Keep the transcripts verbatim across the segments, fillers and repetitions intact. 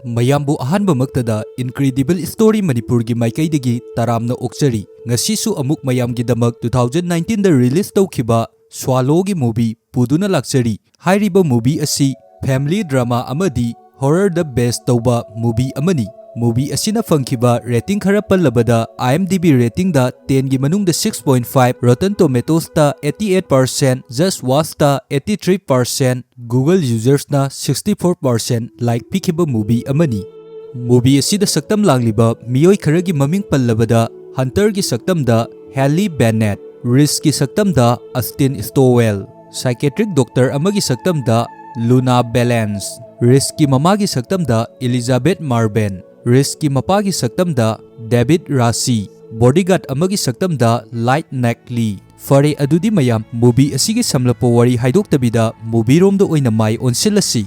ꯃꯌꯥꯝꯕꯨ ꯑꯍꯥꯟꯕꯃꯛꯇꯗ Incredible Story ꯃꯅꯤꯄꯨꯔꯒꯤ ꯃꯥꯏꯀꯩꯗꯒꯤ ꯇꯔꯥꯝꯅ ꯑꯣꯛꯆꯔꯤ꯫ ꯉꯁꯤꯁꯨ ꯑꯃꯨꯛ ꯃꯌꯥꯝꯒꯤꯗꯃꯛ two thousand nineteen ꯗ release ꯇꯧꯈꯤꯕ Swallow ꯒꯤ movie ꯄꯨꯗꯨꯅ ꯂꯥꯛꯆꯔꯤ꯫ ꯍꯥꯏꯔꯤꯕ movie ꯑꯁꯤ family drama ꯑꯃꯗꯤ horror ꯗ base ꯇꯧꯕ movie ꯑꯃꯅꯤ꯫ Movie ꯑꯁꯤꯅ ꯐꯪꯈꯤꯕ rating ꯈꯔ ꯄꯜꯂꯕꯗ, IMDb rating ꯗ ten ꯒꯤ ꯃꯅꯨꯡꯗ six point five, Rotten Tomatoes ꯇ eighty eight percent, Just Watch ꯇ eighty three percent, Google users ꯅ sixty four percent like ꯄꯤꯈꯤꯕ movie ꯑꯃꯅꯤ꯫ Movie ꯑꯁꯤꯗ ꯁꯛꯇꯝ ꯂꯥꯡꯂꯤꯕ ꯃꯤꯑꯣꯏ ꯈꯔꯒꯤ ꯃꯃꯤꯡ ꯄꯜꯂꯕꯗ, Hunter ꯒꯤ ꯁꯛꯇꯝꯗ Halle Bennett, Risk ꯀꯤ ꯁꯛꯇꯝꯗ Austin Stowell, psychiatric doctor ꯑꯃꯒꯤ ꯁꯛꯇꯝꯗ Luna Valance, Risk ꯀꯤ ꯃꯃꯥꯒꯤ ꯁꯛꯇꯝꯗ Elizabeth Marben, Risk ꯀꯤ ꯃꯄꯥꯒꯤ ꯁꯛꯇꯝꯗ David Rassi, bodyguard ꯑꯃꯒꯤ ꯁꯛꯇꯝꯗ Light Nackley꯫ ꯐꯔꯦ, ꯑꯗꯨꯗꯤ ꯃꯌꯥꯝ, movie ꯑꯁꯤꯒꯤ ꯁꯝꯂꯞꯄ ꯋꯥꯔꯤ ꯍꯥꯏꯗꯣꯛꯇꯕꯤꯗ movie ꯔꯣꯝꯗ ꯑꯣꯏꯅ ꯃꯥꯏ ꯑꯣꯟꯁꯤꯜꯂꯁꯤ꯫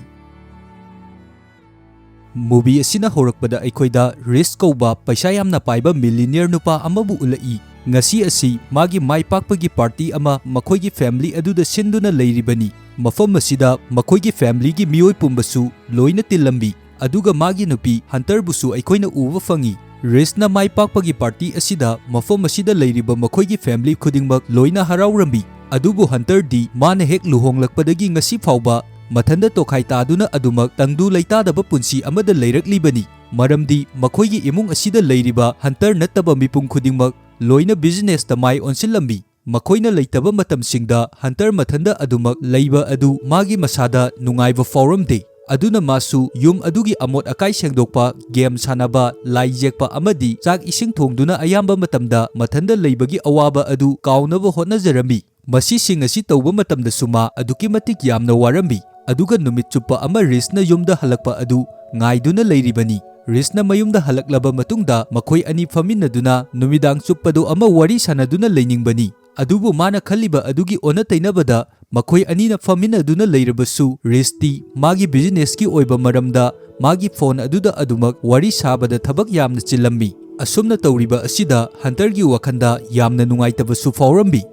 Movie ꯑꯁꯤꯅ ꯍꯧꯔꯛꯄꯗ ꯑꯩꯈꯣꯏꯗ ꯔꯤꯁ ꯀꯧꯕ ꯄꯩꯁꯥ ꯌꯥꯝꯅ ꯄꯥꯏꯕ millionaire ꯅꯨꯄꯥ ꯑꯃꯕꯨ ꯎꯠꯂꯛꯏ꯫ ꯉꯁꯤ ꯑꯁꯤ ꯃꯥꯒꯤ ꯃꯥꯏ ꯄꯥꯛꯄꯒꯤ party ꯑꯃ ꯃꯈꯣꯏꯒꯤ family ꯑꯗꯨꯗ ꯁꯤꯟꯗꯨꯅ ꯂꯩꯔꯤꯕꯅꯤ꯫ ꯃꯐꯝ ꯑꯁꯤꯗ ꯃꯈꯣꯏꯒꯤ family ꯒꯤ ꯃꯤꯑꯣꯏ ꯄꯨꯝꯕꯁꯨ ꯂꯣꯏꯅ ꯇꯤꯜꯂꯝꯃꯤ, ꯑꯗꯨꯒ ꯃꯥꯒꯤ ꯅꯨꯄꯤ ꯍꯟꯇꯔꯕꯨꯁꯨ ꯑꯩꯈꯣꯏꯅ ꯎꯕ ꯐꯪꯏ꯫ ꯔꯤꯁꯅ ꯃꯥꯏ ꯄꯥꯛꯄꯒꯤ party ꯑꯁꯤꯗ ꯃꯐꯝ ꯑꯁꯤꯗ ꯂꯩꯔꯤꯕ ꯃꯈꯣꯏꯒꯤ family ꯈꯨꯗꯤꯡꯃꯛ ꯂꯣꯏꯅ ꯍꯔꯥꯎꯔꯝꯃꯤ, ꯑꯗꯨꯕꯨ ꯍꯟꯇꯔꯗꯤ ꯃꯥꯅ ꯍꯦꯛ ꯂꯨꯍꯣꯡꯂꯛꯄꯗꯒꯤ ꯉꯁꯤ ꯐꯥꯎꯕ ꯃꯊꯟꯗ ꯇꯣꯈꯥꯏ ꯇꯥꯗꯨꯅ ꯑꯗꯨꯃꯛ ꯇꯪꯗꯨ ꯂꯩꯇꯥꯗꯕ ꯄꯨꯟꯁꯤ ꯑꯃꯗ ꯂꯩꯔꯛꯂꯤꯕꯅꯤ꯫ ꯃꯔꯝꯗꯤ ꯃꯈꯣꯏꯒꯤ ꯏꯃꯨꯡ ꯑꯁꯤꯗ ꯂꯩꯔꯤꯕ ꯍꯟꯇꯔ ꯅꯠꯇꯕ ꯃꯤꯄꯨꯝ ꯈꯨꯗꯤꯡꯃꯛ ꯂꯣꯏꯅ business ꯇ ꯃꯥꯏ ꯑꯣꯟꯁꯤꯜꯂꯝꯃꯤ꯫ ꯃꯈꯣꯏꯅ ꯂꯩꯇꯕ ꯃꯇꯝꯁꯤꯡꯗ ꯍꯟꯇꯔ ꯃꯊꯟꯗ ꯑꯗꯨꯃꯛ ꯂꯩꯕ ꯑꯗꯨ ꯃꯥꯒꯤ ꯃꯁꯥꯗ ꯅꯨꯡꯉꯥꯏꯕ ꯐꯥꯎꯔꯝꯗꯦ꯫ ꯑꯗꯨꯅ ꯃꯥꯁꯨ ꯌꯨꯝ ꯑꯗꯨꯒꯤ ꯑꯃꯣꯠ ꯑꯀꯥꯏ ꯁꯦꯡꯗꯣꯛꯄ, game ꯁꯥꯟꯅꯕ, ꯂꯥꯏ ꯌꯦꯛꯄ ꯑꯃꯗꯤ ꯆꯥꯛ ꯏꯁꯤꯡ ꯊꯣꯡꯗꯨꯅ ꯑꯌꯥꯝꯕ ꯃꯇꯝꯗ ꯃꯊꯟꯗ ꯂꯩꯕꯒꯤ ꯑꯋꯥꯕ ꯑꯗꯨ ꯀꯥꯎꯅꯕ ꯍꯣꯠꯅꯖꯔꯝꯃꯤ꯫ ꯃꯁꯤꯁꯤꯡ ꯑꯁꯤ ꯇꯧꯕ ꯃꯇꯝꯗꯁꯨ ꯃꯥ ꯑꯗꯨꯛꯀꯤ ꯃꯇꯤꯛ ꯌꯥꯝꯅ ꯋꯥꯔꯝꯃꯤ꯫ ꯑꯗꯨꯒ ꯅꯨꯃꯤꯠ ꯆꯨꯞꯄ ꯑꯃ ꯔꯤꯁꯅ ꯌꯨꯝꯗ ꯍꯜꯂꯛꯄ ꯑꯗꯨ ꯉꯥꯏꯗꯨꯅ ꯂꯩꯔꯤꯕꯅꯤ꯫ ꯔꯤꯁꯅ ꯃꯌꯨꯝꯗ ꯍꯜꯂꯛꯂꯕ ꯃꯇꯨꯡꯗ ꯃꯈꯣꯏ ꯑꯅꯤ ꯐꯝꯃꯤꯟꯅꯗꯨꯅ ꯅꯨꯃꯤꯗꯥꯡ ꯆꯨꯞꯄꯗꯨ ꯑꯃ ꯋꯥꯔꯤ ꯁꯥꯟꯅꯗꯨꯅ ꯂꯩꯅꯤꯡꯕꯅꯤ꯫ ꯑꯗꯨꯕꯨ ꯃꯥꯅ ꯈꯜꯂꯤꯕ ꯑꯗꯨꯒꯤ ꯑꯣꯟꯅ ꯇꯩꯅꯕꯗ ꯃꯈꯣꯏ ꯑꯅꯤꯅ ꯐꯝꯃꯤꯟꯅꯗꯨꯅ ꯂꯩꯔꯕꯁꯨ, ꯔꯤꯁꯇꯤ ꯃꯥꯒꯤ business ꯀꯤ ꯑꯣꯏꯕ ꯃꯔꯝꯗ ꯃꯥꯒꯤ phone ꯑꯗꯨꯗ ꯑꯗꯨꯃꯛ ꯋꯥꯔꯤ ꯁꯥꯕꯗ ꯊꯕꯛ ꯌꯥꯝꯅ ꯆꯤꯜꯂꯝꯃꯤ꯫ ꯑꯁꯨꯝꯅ ꯇꯧꯔꯤꯕ ꯑꯁꯤꯗ ꯍꯟꯇꯔꯒꯤ ꯋꯥꯈꯜꯗ ꯌꯥꯝꯅ ꯅꯨꯡꯉꯥꯏꯇꯕꯁꯨ ꯐꯥꯎꯔꯝꯃꯤ꯫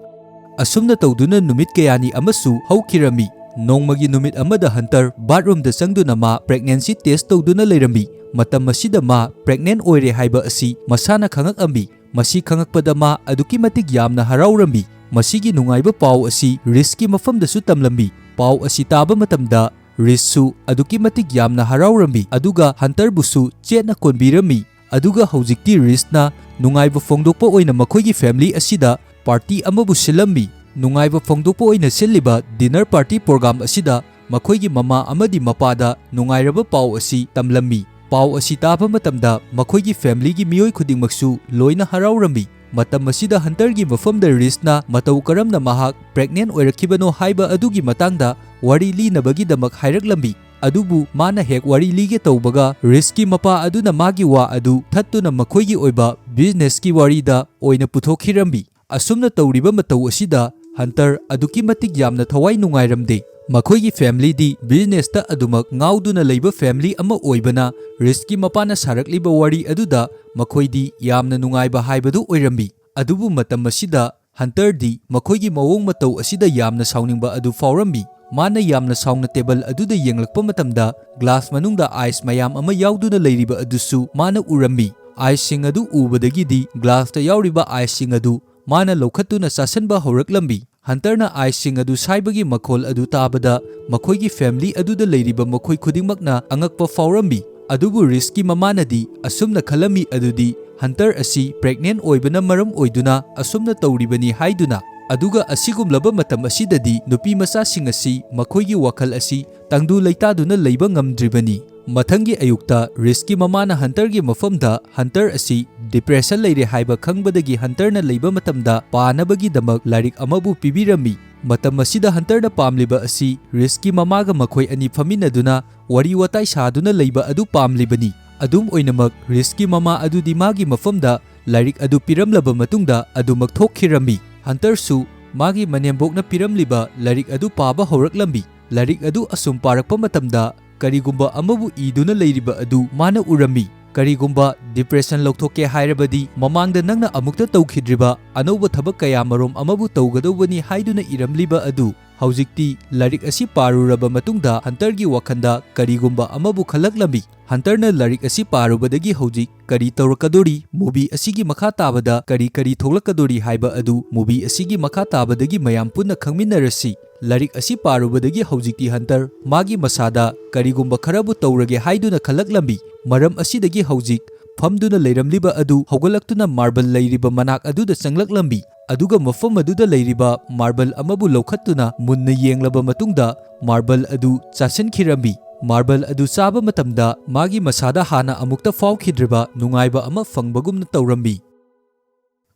ꯑꯁꯨꯝꯅ ꯇꯧꯗꯨꯅ ꯅꯨꯃꯤꯠ ꯀꯌꯥꯅꯤ ꯑꯃꯁꯨ ꯍꯧꯈꯤꯔꯝꯃꯤ꯫ ꯅꯣꯡꯃꯒꯤ ꯅꯨꯃꯤꯠ ꯑꯃꯗ ꯍꯟꯇꯔ ꯕꯥꯊꯔꯨꯝꯗ ꯆꯪꯗꯨꯅ ꯃꯥ pregnancy test ꯇꯧꯗꯨꯅ ꯂꯩꯔꯝꯃꯤ꯫ ꯃꯇꯝ ꯑꯁꯤꯗ ꯃꯥ pregnant ꯑꯣꯏꯔꯦ ꯍꯥꯏꯕ ꯑꯁꯤ ꯃꯁꯥꯅ ꯈꯪꯉꯛꯑꯝꯃꯤ꯫ ꯃꯁꯤ ꯈꯪꯉꯛꯄꯗ ꯃꯥ ꯑꯗꯨꯛꯀꯤ ꯃꯇꯤꯛ ꯌꯥꯝꯅ ꯍꯔꯥꯎꯔꯝꯃꯤ꯫ ꯃꯁꯤꯒꯤ ꯅꯨꯡꯉꯥꯏꯕ ꯄꯥꯎ ꯑꯁꯤ ꯔꯤꯁꯀꯤ ꯃꯐꯝꯗꯁꯨ ꯇꯝꯂꯝꯃꯤ꯫ ꯄꯥꯎ ꯑꯁꯤ ꯇꯥꯕ ꯃꯇꯝꯗ ꯔꯤꯁꯁꯨ ꯑꯗꯨꯛꯀꯤ ꯃꯇꯤꯛ ꯌꯥꯝꯅ ꯍꯔꯥꯎꯔꯝꯃꯤ, ꯑꯗꯨꯒ ꯍꯟꯇꯔꯕꯨꯁꯨ ꯆꯦꯠꯅ ꯀꯣꯟꯕꯤꯔꯝꯃꯤ꯫ ꯑꯗꯨꯒ ꯍꯧꯖꯤꯛꯇꯤ ꯔꯤꯁꯅ ꯅꯨꯡꯉꯥꯏꯕ ꯐꯣꯡꯗꯣꯛꯄ ꯑꯣꯏꯅ ꯃꯈꯣꯏꯒꯤ family ꯑꯁꯤꯗ party ꯑꯃꯕꯨ ꯁꯤꯜꯂꯝꯃꯤ꯫ ꯅꯨꯡꯉꯥꯏꯕ ꯐꯣꯡꯗꯣꯛꯄ ꯑꯣꯏꯅ ꯁꯤꯜꯂꯤꯕ dinner party program ꯑꯁꯤꯗ ꯃꯈꯣꯏꯒꯤ ꯃꯃꯥ ꯑꯃꯗꯤ ꯃꯄꯥꯗ ꯅꯨꯡꯉꯥꯏꯔꯕ ꯄꯥꯎ ꯑꯁꯤ ꯇꯝꯂꯝꯃꯤ꯫ ꯄꯥꯎ ꯑꯁꯤ ꯇꯥꯕ ꯃꯇꯝꯗ ꯃꯈꯣꯏꯒꯤ familyꯒꯤ ꯃꯤꯑꯣꯏ ꯈꯨꯗꯤꯡꯃꯛꯁꯨ ꯂꯣꯏꯅ ꯍꯔꯥꯎꯔꯝꯃꯤ꯫ ꯃꯇꯝ ꯑꯁꯤꯗ ꯍꯟꯇꯔꯒꯤ ꯃꯐꯝꯗ ꯔꯤꯁꯅ ꯃꯇꯧ ꯀꯔꯝꯅ ꯃꯍꯥꯛ pregnant ꯑꯣꯏꯔꯛꯈꯤꯕꯅꯣ ꯍꯥꯏꯕ ꯑꯗꯨꯒꯤ ꯃꯇꯥꯡꯗ ꯋꯥꯔꯤ ꯂꯤꯅꯕꯒꯤꯗꯃꯛ ꯍꯥꯏꯔꯛꯂꯝꯃꯤ꯫ ꯑꯗꯨꯕꯨ ꯃꯥꯅ ꯍꯦꯛ ꯋꯥꯔꯤ ꯂꯤꯒꯦ ꯇꯧꯕꯒ ꯔꯤꯁꯀꯤ ꯃꯄꯥ ꯑꯗꯨꯅ ꯃꯥꯒꯤ ꯋꯥ ꯑꯗꯨ ꯊꯠꯇꯨꯅ ꯃꯈꯣꯏꯒꯤ ꯑꯣꯏꯕ businessꯀꯤ ꯋꯥꯔꯤꯗ ꯑꯣꯏꯅ ꯄꯨꯊꯣꯛꯈꯤꯔꯝꯃꯤ꯫ ꯑꯁꯨꯝꯅ ꯇꯧꯔꯤꯕ ꯃꯇꯧ ꯑꯁꯤꯗ ꯍꯟꯇꯔ ꯑꯗꯨꯛꯀꯤ ꯃꯇꯤꯛ ꯌꯥꯝꯅ ꯊꯋꯥꯏ ꯅꯨꯡꯉꯥꯏꯔꯝꯗꯦ꯫ ꯃꯈꯣꯏꯒꯤ familyꯗꯤ businessꯇ ꯑꯗꯨꯃꯛ ꯉꯥꯎꯗꯨꯅ ꯂꯩꯕ family ꯑꯃ ꯑꯣꯏꯕꯅ ꯔꯤꯁꯀꯤ ꯃꯄꯥꯅ ꯁꯥꯔꯛꯂꯤꯕ ꯋꯥꯔꯤ ꯑꯗꯨꯗ ꯃꯈꯣꯏꯗꯤ ꯌꯥꯝꯅ ꯅꯨꯡꯉꯥꯏꯕ ꯍꯥꯏꯕꯗꯨ ꯑꯣꯏꯔꯝꯃꯤ꯫ ꯑꯗꯨꯕꯨ ꯃꯇꯝ ꯑꯁꯤꯗ ꯍꯟꯇꯔꯗꯤ ꯃꯈꯣꯏꯒꯤ ꯃꯑꯣꯡ ꯃꯇꯧ ꯑꯁꯤꯗ ꯌꯥꯝꯅ ꯁꯥꯎꯅꯤꯡꯕ ꯑꯗꯨ ꯐꯥꯎꯔꯝꯃꯤ꯫ ꯃꯥꯅ ꯌꯥꯝꯅ ꯁꯥꯎꯅ table ꯑꯗꯨꯗ ꯌꯦꯡꯂꯛꯄ ꯃꯇꯝꯗ glass ꯃꯅꯨꯡꯗ ice ꯃꯌꯥꯝ ꯑꯃ ꯌꯥꯎꯗꯨꯅ ꯂꯩꯔꯤꯕ ꯑꯗꯨꯁꯨ ꯃꯥꯅ ꯎꯔꯝꯃꯤ꯫ Iceꯁꯤꯡ ꯑꯗꯨ ꯎꯕꯗꯒꯤꯗꯤ glassꯇ ꯌꯥꯎꯔꯤꯕ iceꯁꯤꯡ ꯑꯗꯨ ꯃꯥꯅ ꯂꯧꯈꯠꯇꯨꯅ ꯆꯥꯁꯤꯟꯕ ꯍꯧꯔꯛꯂꯝꯃꯤ꯫ ꯍꯟꯇꯔꯅ iceꯁꯤꯡ ꯑꯗꯨ ꯁꯥꯏꯕꯒꯤ ꯃꯈꯣꯜ ꯑꯗꯨ ꯇꯥꯕꯗ ꯃꯈꯣꯏꯒꯤ family ꯑꯗꯨꯗ ꯂꯩꯔꯤꯕ ꯃꯈꯣꯏ ꯈꯨꯗꯤꯡꯃꯛꯅ ꯑꯉꯛꯄ ꯐꯥꯎꯔꯝꯃꯤ꯫ ꯑꯗꯨꯕꯨ ꯔꯤꯁꯀꯤ ꯃꯃꯥꯅꯗꯤ ꯑꯁꯨꯝꯅ ꯈꯜꯂꯝꯃꯤ ꯑꯗꯨꯗꯤ ꯍꯟꯇꯔ ꯑꯁꯤ pregnant ꯑꯣꯏꯕꯅ ꯃꯔꯝ ꯑꯣꯏꯗꯨꯅ ꯑꯁꯨꯝꯅ ꯇꯧꯔꯤꯕꯅꯤ ꯍꯥꯏꯗꯨꯅ꯫ ꯑꯗꯨꯒ ꯑꯁꯤꯒꯨꯝꯂꯕ ꯃꯇꯝ ꯑꯁꯤꯗꯗꯤ ꯅꯨꯄꯤ ꯃꯆꯥꯁꯤꯡ ꯑꯁꯤ ꯃꯈꯣꯏꯒꯤ ꯋꯥꯈꯜ ꯑꯁꯤ ꯇꯪꯗꯨ ꯂꯩꯇꯥꯗꯨꯅ ꯂꯩꯕ ꯉꯝꯗ꯭ꯔꯤꯕꯅꯤ꯫ ꯃꯊꯪꯒꯤ ꯑꯌꯨꯛꯇ ꯔꯤꯁꯀꯤ ꯃꯃꯥꯅ ꯍꯟꯇꯔꯒꯤ ꯃꯐꯝꯗ ꯍꯟꯇꯔ ꯑꯁꯤ depression ꯂꯩꯔꯦ ꯍꯥꯏꯕ ꯈꯪꯕꯗꯒꯤ ꯍꯟꯇꯔꯅ ꯂꯩꯕ ꯃꯇꯝꯗ ꯄꯥꯅꯕꯒꯤꯗꯃꯛ ꯂꯥꯏꯔꯤꯛ ꯑꯃꯕꯨ ꯄꯤꯕꯤꯔꯝꯃꯤ꯫ ꯃꯇꯝ ꯑꯁꯤꯗ ꯍꯟꯇꯔꯅ ꯄꯥꯝꯂꯤꯕ ꯑꯁꯤ ꯔꯤꯁꯀꯤ ꯃꯃꯥꯒ ꯃꯈꯣꯏ ꯑꯅꯤ ꯐꯝꯃꯤꯟꯅꯗꯨꯅ ꯋꯥꯔꯤ ꯋꯥꯇꯥꯏ ꯁꯥꯗꯨꯅ ꯂꯩꯕ ꯑꯗꯨ ꯄꯥꯝꯂꯤꯕꯅꯤ꯫ ꯑꯗꯨꯝ ꯑꯣꯏꯅꯃꯛ, ꯔꯤꯁꯀꯤ ꯃꯃꯥ ꯑꯗꯨꯗꯤ ꯃꯥꯒꯤ ꯃꯐꯝꯗ ꯂꯥꯏꯔꯤꯛ ꯑꯗꯨ ꯄꯤꯔꯝꯂꯕ ꯃꯇꯨꯡꯗ ꯑꯗꯨꯃꯛ ꯊꯣꯛꯈꯤꯔꯝꯃꯤ꯫ ꯍꯟꯇꯔꯁꯨ ꯃꯥꯒꯤ ꯃꯅꯦꯝꯕꯣꯛꯅ ꯄꯤꯔꯝꯂꯤꯕ ꯂꯥꯏꯔꯤꯛ ꯑꯗꯨ ꯄꯥꯕ ꯍꯧꯔꯛꯂꯝꯃꯤ꯫ ꯂꯥꯏꯔꯤꯛ ꯑꯗꯨ ꯑꯁꯨꯝ ꯄꯥꯔꯛꯄ ꯃꯇꯝꯗ ꯀꯔꯤꯒꯨꯝꯕ ꯑꯃꯕꯨ ꯏꯗꯨꯅ ꯂꯩꯔꯤꯕ ꯑꯗꯨ ꯃꯥꯅ ꯎꯔꯝꯃꯤ꯫ ꯀꯔꯤꯒꯨꯝꯕ depression ꯂꯧꯊꯣꯛꯀꯦ ꯍꯥꯏꯔꯕꯗꯤ ꯃꯃꯥꯡꯗ ꯅꯪꯅ ꯑꯃꯨꯛꯇ ꯇꯧꯈꯤꯗ꯭ꯔꯤꯕ ꯑꯅꯧꯕ ꯊꯕꯛ ꯀꯌꯥ ꯃꯔꯨꯝ ꯑꯃꯕꯨ ꯇꯧꯒꯗꯧꯕꯅꯤ ꯍꯥꯏꯗꯨꯅ ꯏꯔꯝꯂꯤꯕ ꯑꯗꯨ ꯍꯧꯖꯤꯛꯇꯤ ꯂꯥꯏꯔꯤꯛ ꯑꯁꯤ ꯄꯥꯔꯨꯔꯕ ꯃꯇꯨꯡꯗ ꯍꯟꯇꯔꯒꯤ ꯋꯥꯈꯜꯗ ꯀꯔꯤꯒꯨꯝꯕ ꯑꯃꯕꯨ ꯈꯜꯂꯛꯂꯝꯃꯤ꯫ ꯍꯟꯇꯔꯅ ꯂꯥꯏꯔꯤꯛ ꯑꯁꯤ ꯄꯥꯔꯨꯕꯗꯒꯤ ꯍꯧꯖꯤꯛ ꯀꯔꯤ ꯇꯧꯔꯛꯀꯗꯣꯔꯤ? ꯃꯨꯚꯤ ꯑꯁꯤꯒꯤ ꯃꯈꯥ ꯇꯥꯕꯗ ꯀꯔꯤ ꯀꯔꯤ ꯊꯣꯛꯂꯛꯀꯗꯣꯔꯤ ꯍꯥꯏꯕ ꯑꯗꯨ ꯃꯨꯚꯤ ꯑꯁꯤꯒꯤ ꯃꯈꯥ ꯇꯥꯕꯗꯒꯤ ꯃꯌꯥꯝ ꯄꯨꯟꯅ ꯈꯪꯃꯤꯟꯅꯔꯁꯤ꯫ ꯂꯥꯏꯔꯤꯛ ꯑꯁꯤ ꯄꯥꯔꯨꯕꯗꯒꯤ ꯍꯧꯖꯤꯛꯇꯤ ꯍꯟꯇꯔ ꯃꯥꯒꯤ ꯃꯁꯥꯗ ꯀꯔꯤꯒꯨꯝꯕ ꯈꯔꯕꯨ ꯇꯧꯔꯒꯦ ꯍꯥꯏꯗꯨꯅ ꯈꯜꯂꯛꯂꯝꯃꯤ꯫ ꯃꯔꯝ ꯑꯁꯤꯗꯒꯤ ꯍꯧꯖꯤꯛ ꯐꯝꯗꯨꯅ ꯂꯩꯔꯝꯂꯤꯕ ꯑꯗꯨ ꯍꯧꯒꯠꯂꯛꯇꯨꯅ ꯃꯥꯔꯕꯜ ꯂꯩꯔꯤꯕ ꯃꯅꯥꯛ ꯑꯗꯨꯗ ꯆꯪꯂꯛꯂꯝꯃꯤ꯫ ꯑꯗꯨꯒ ꯃꯐꯝ ꯑꯗꯨꯗ ꯂꯩꯔꯤꯕ ꯃꯥꯔꯕꯜ ꯑꯃꯕꯨ ꯂꯧꯈꯠꯇꯨꯅ ꯃꯨꯟꯅ ꯌꯦꯡꯂꯕ ꯃꯇꯨꯡꯗ ꯃꯥꯔꯕꯜ ꯑꯗꯨ ꯆꯥꯁꯤꯟꯈꯤꯔꯝꯃꯤ꯫ ꯃꯥꯔꯕꯜ ꯑꯗꯨ ꯆꯥꯕ ꯃꯇꯝꯗ ꯃꯥꯒꯤ ꯃꯁꯥꯗ ꯍꯥꯟꯅ ꯑꯃꯨꯛꯇ ꯐꯥꯎꯈꯤꯗ꯭ꯔꯤꯕ ꯅꯨꯡꯉꯥꯏꯕ ꯑꯃ ꯐꯪꯕꯒꯨꯝꯅ ꯇꯧꯔꯝꯃꯤ꯫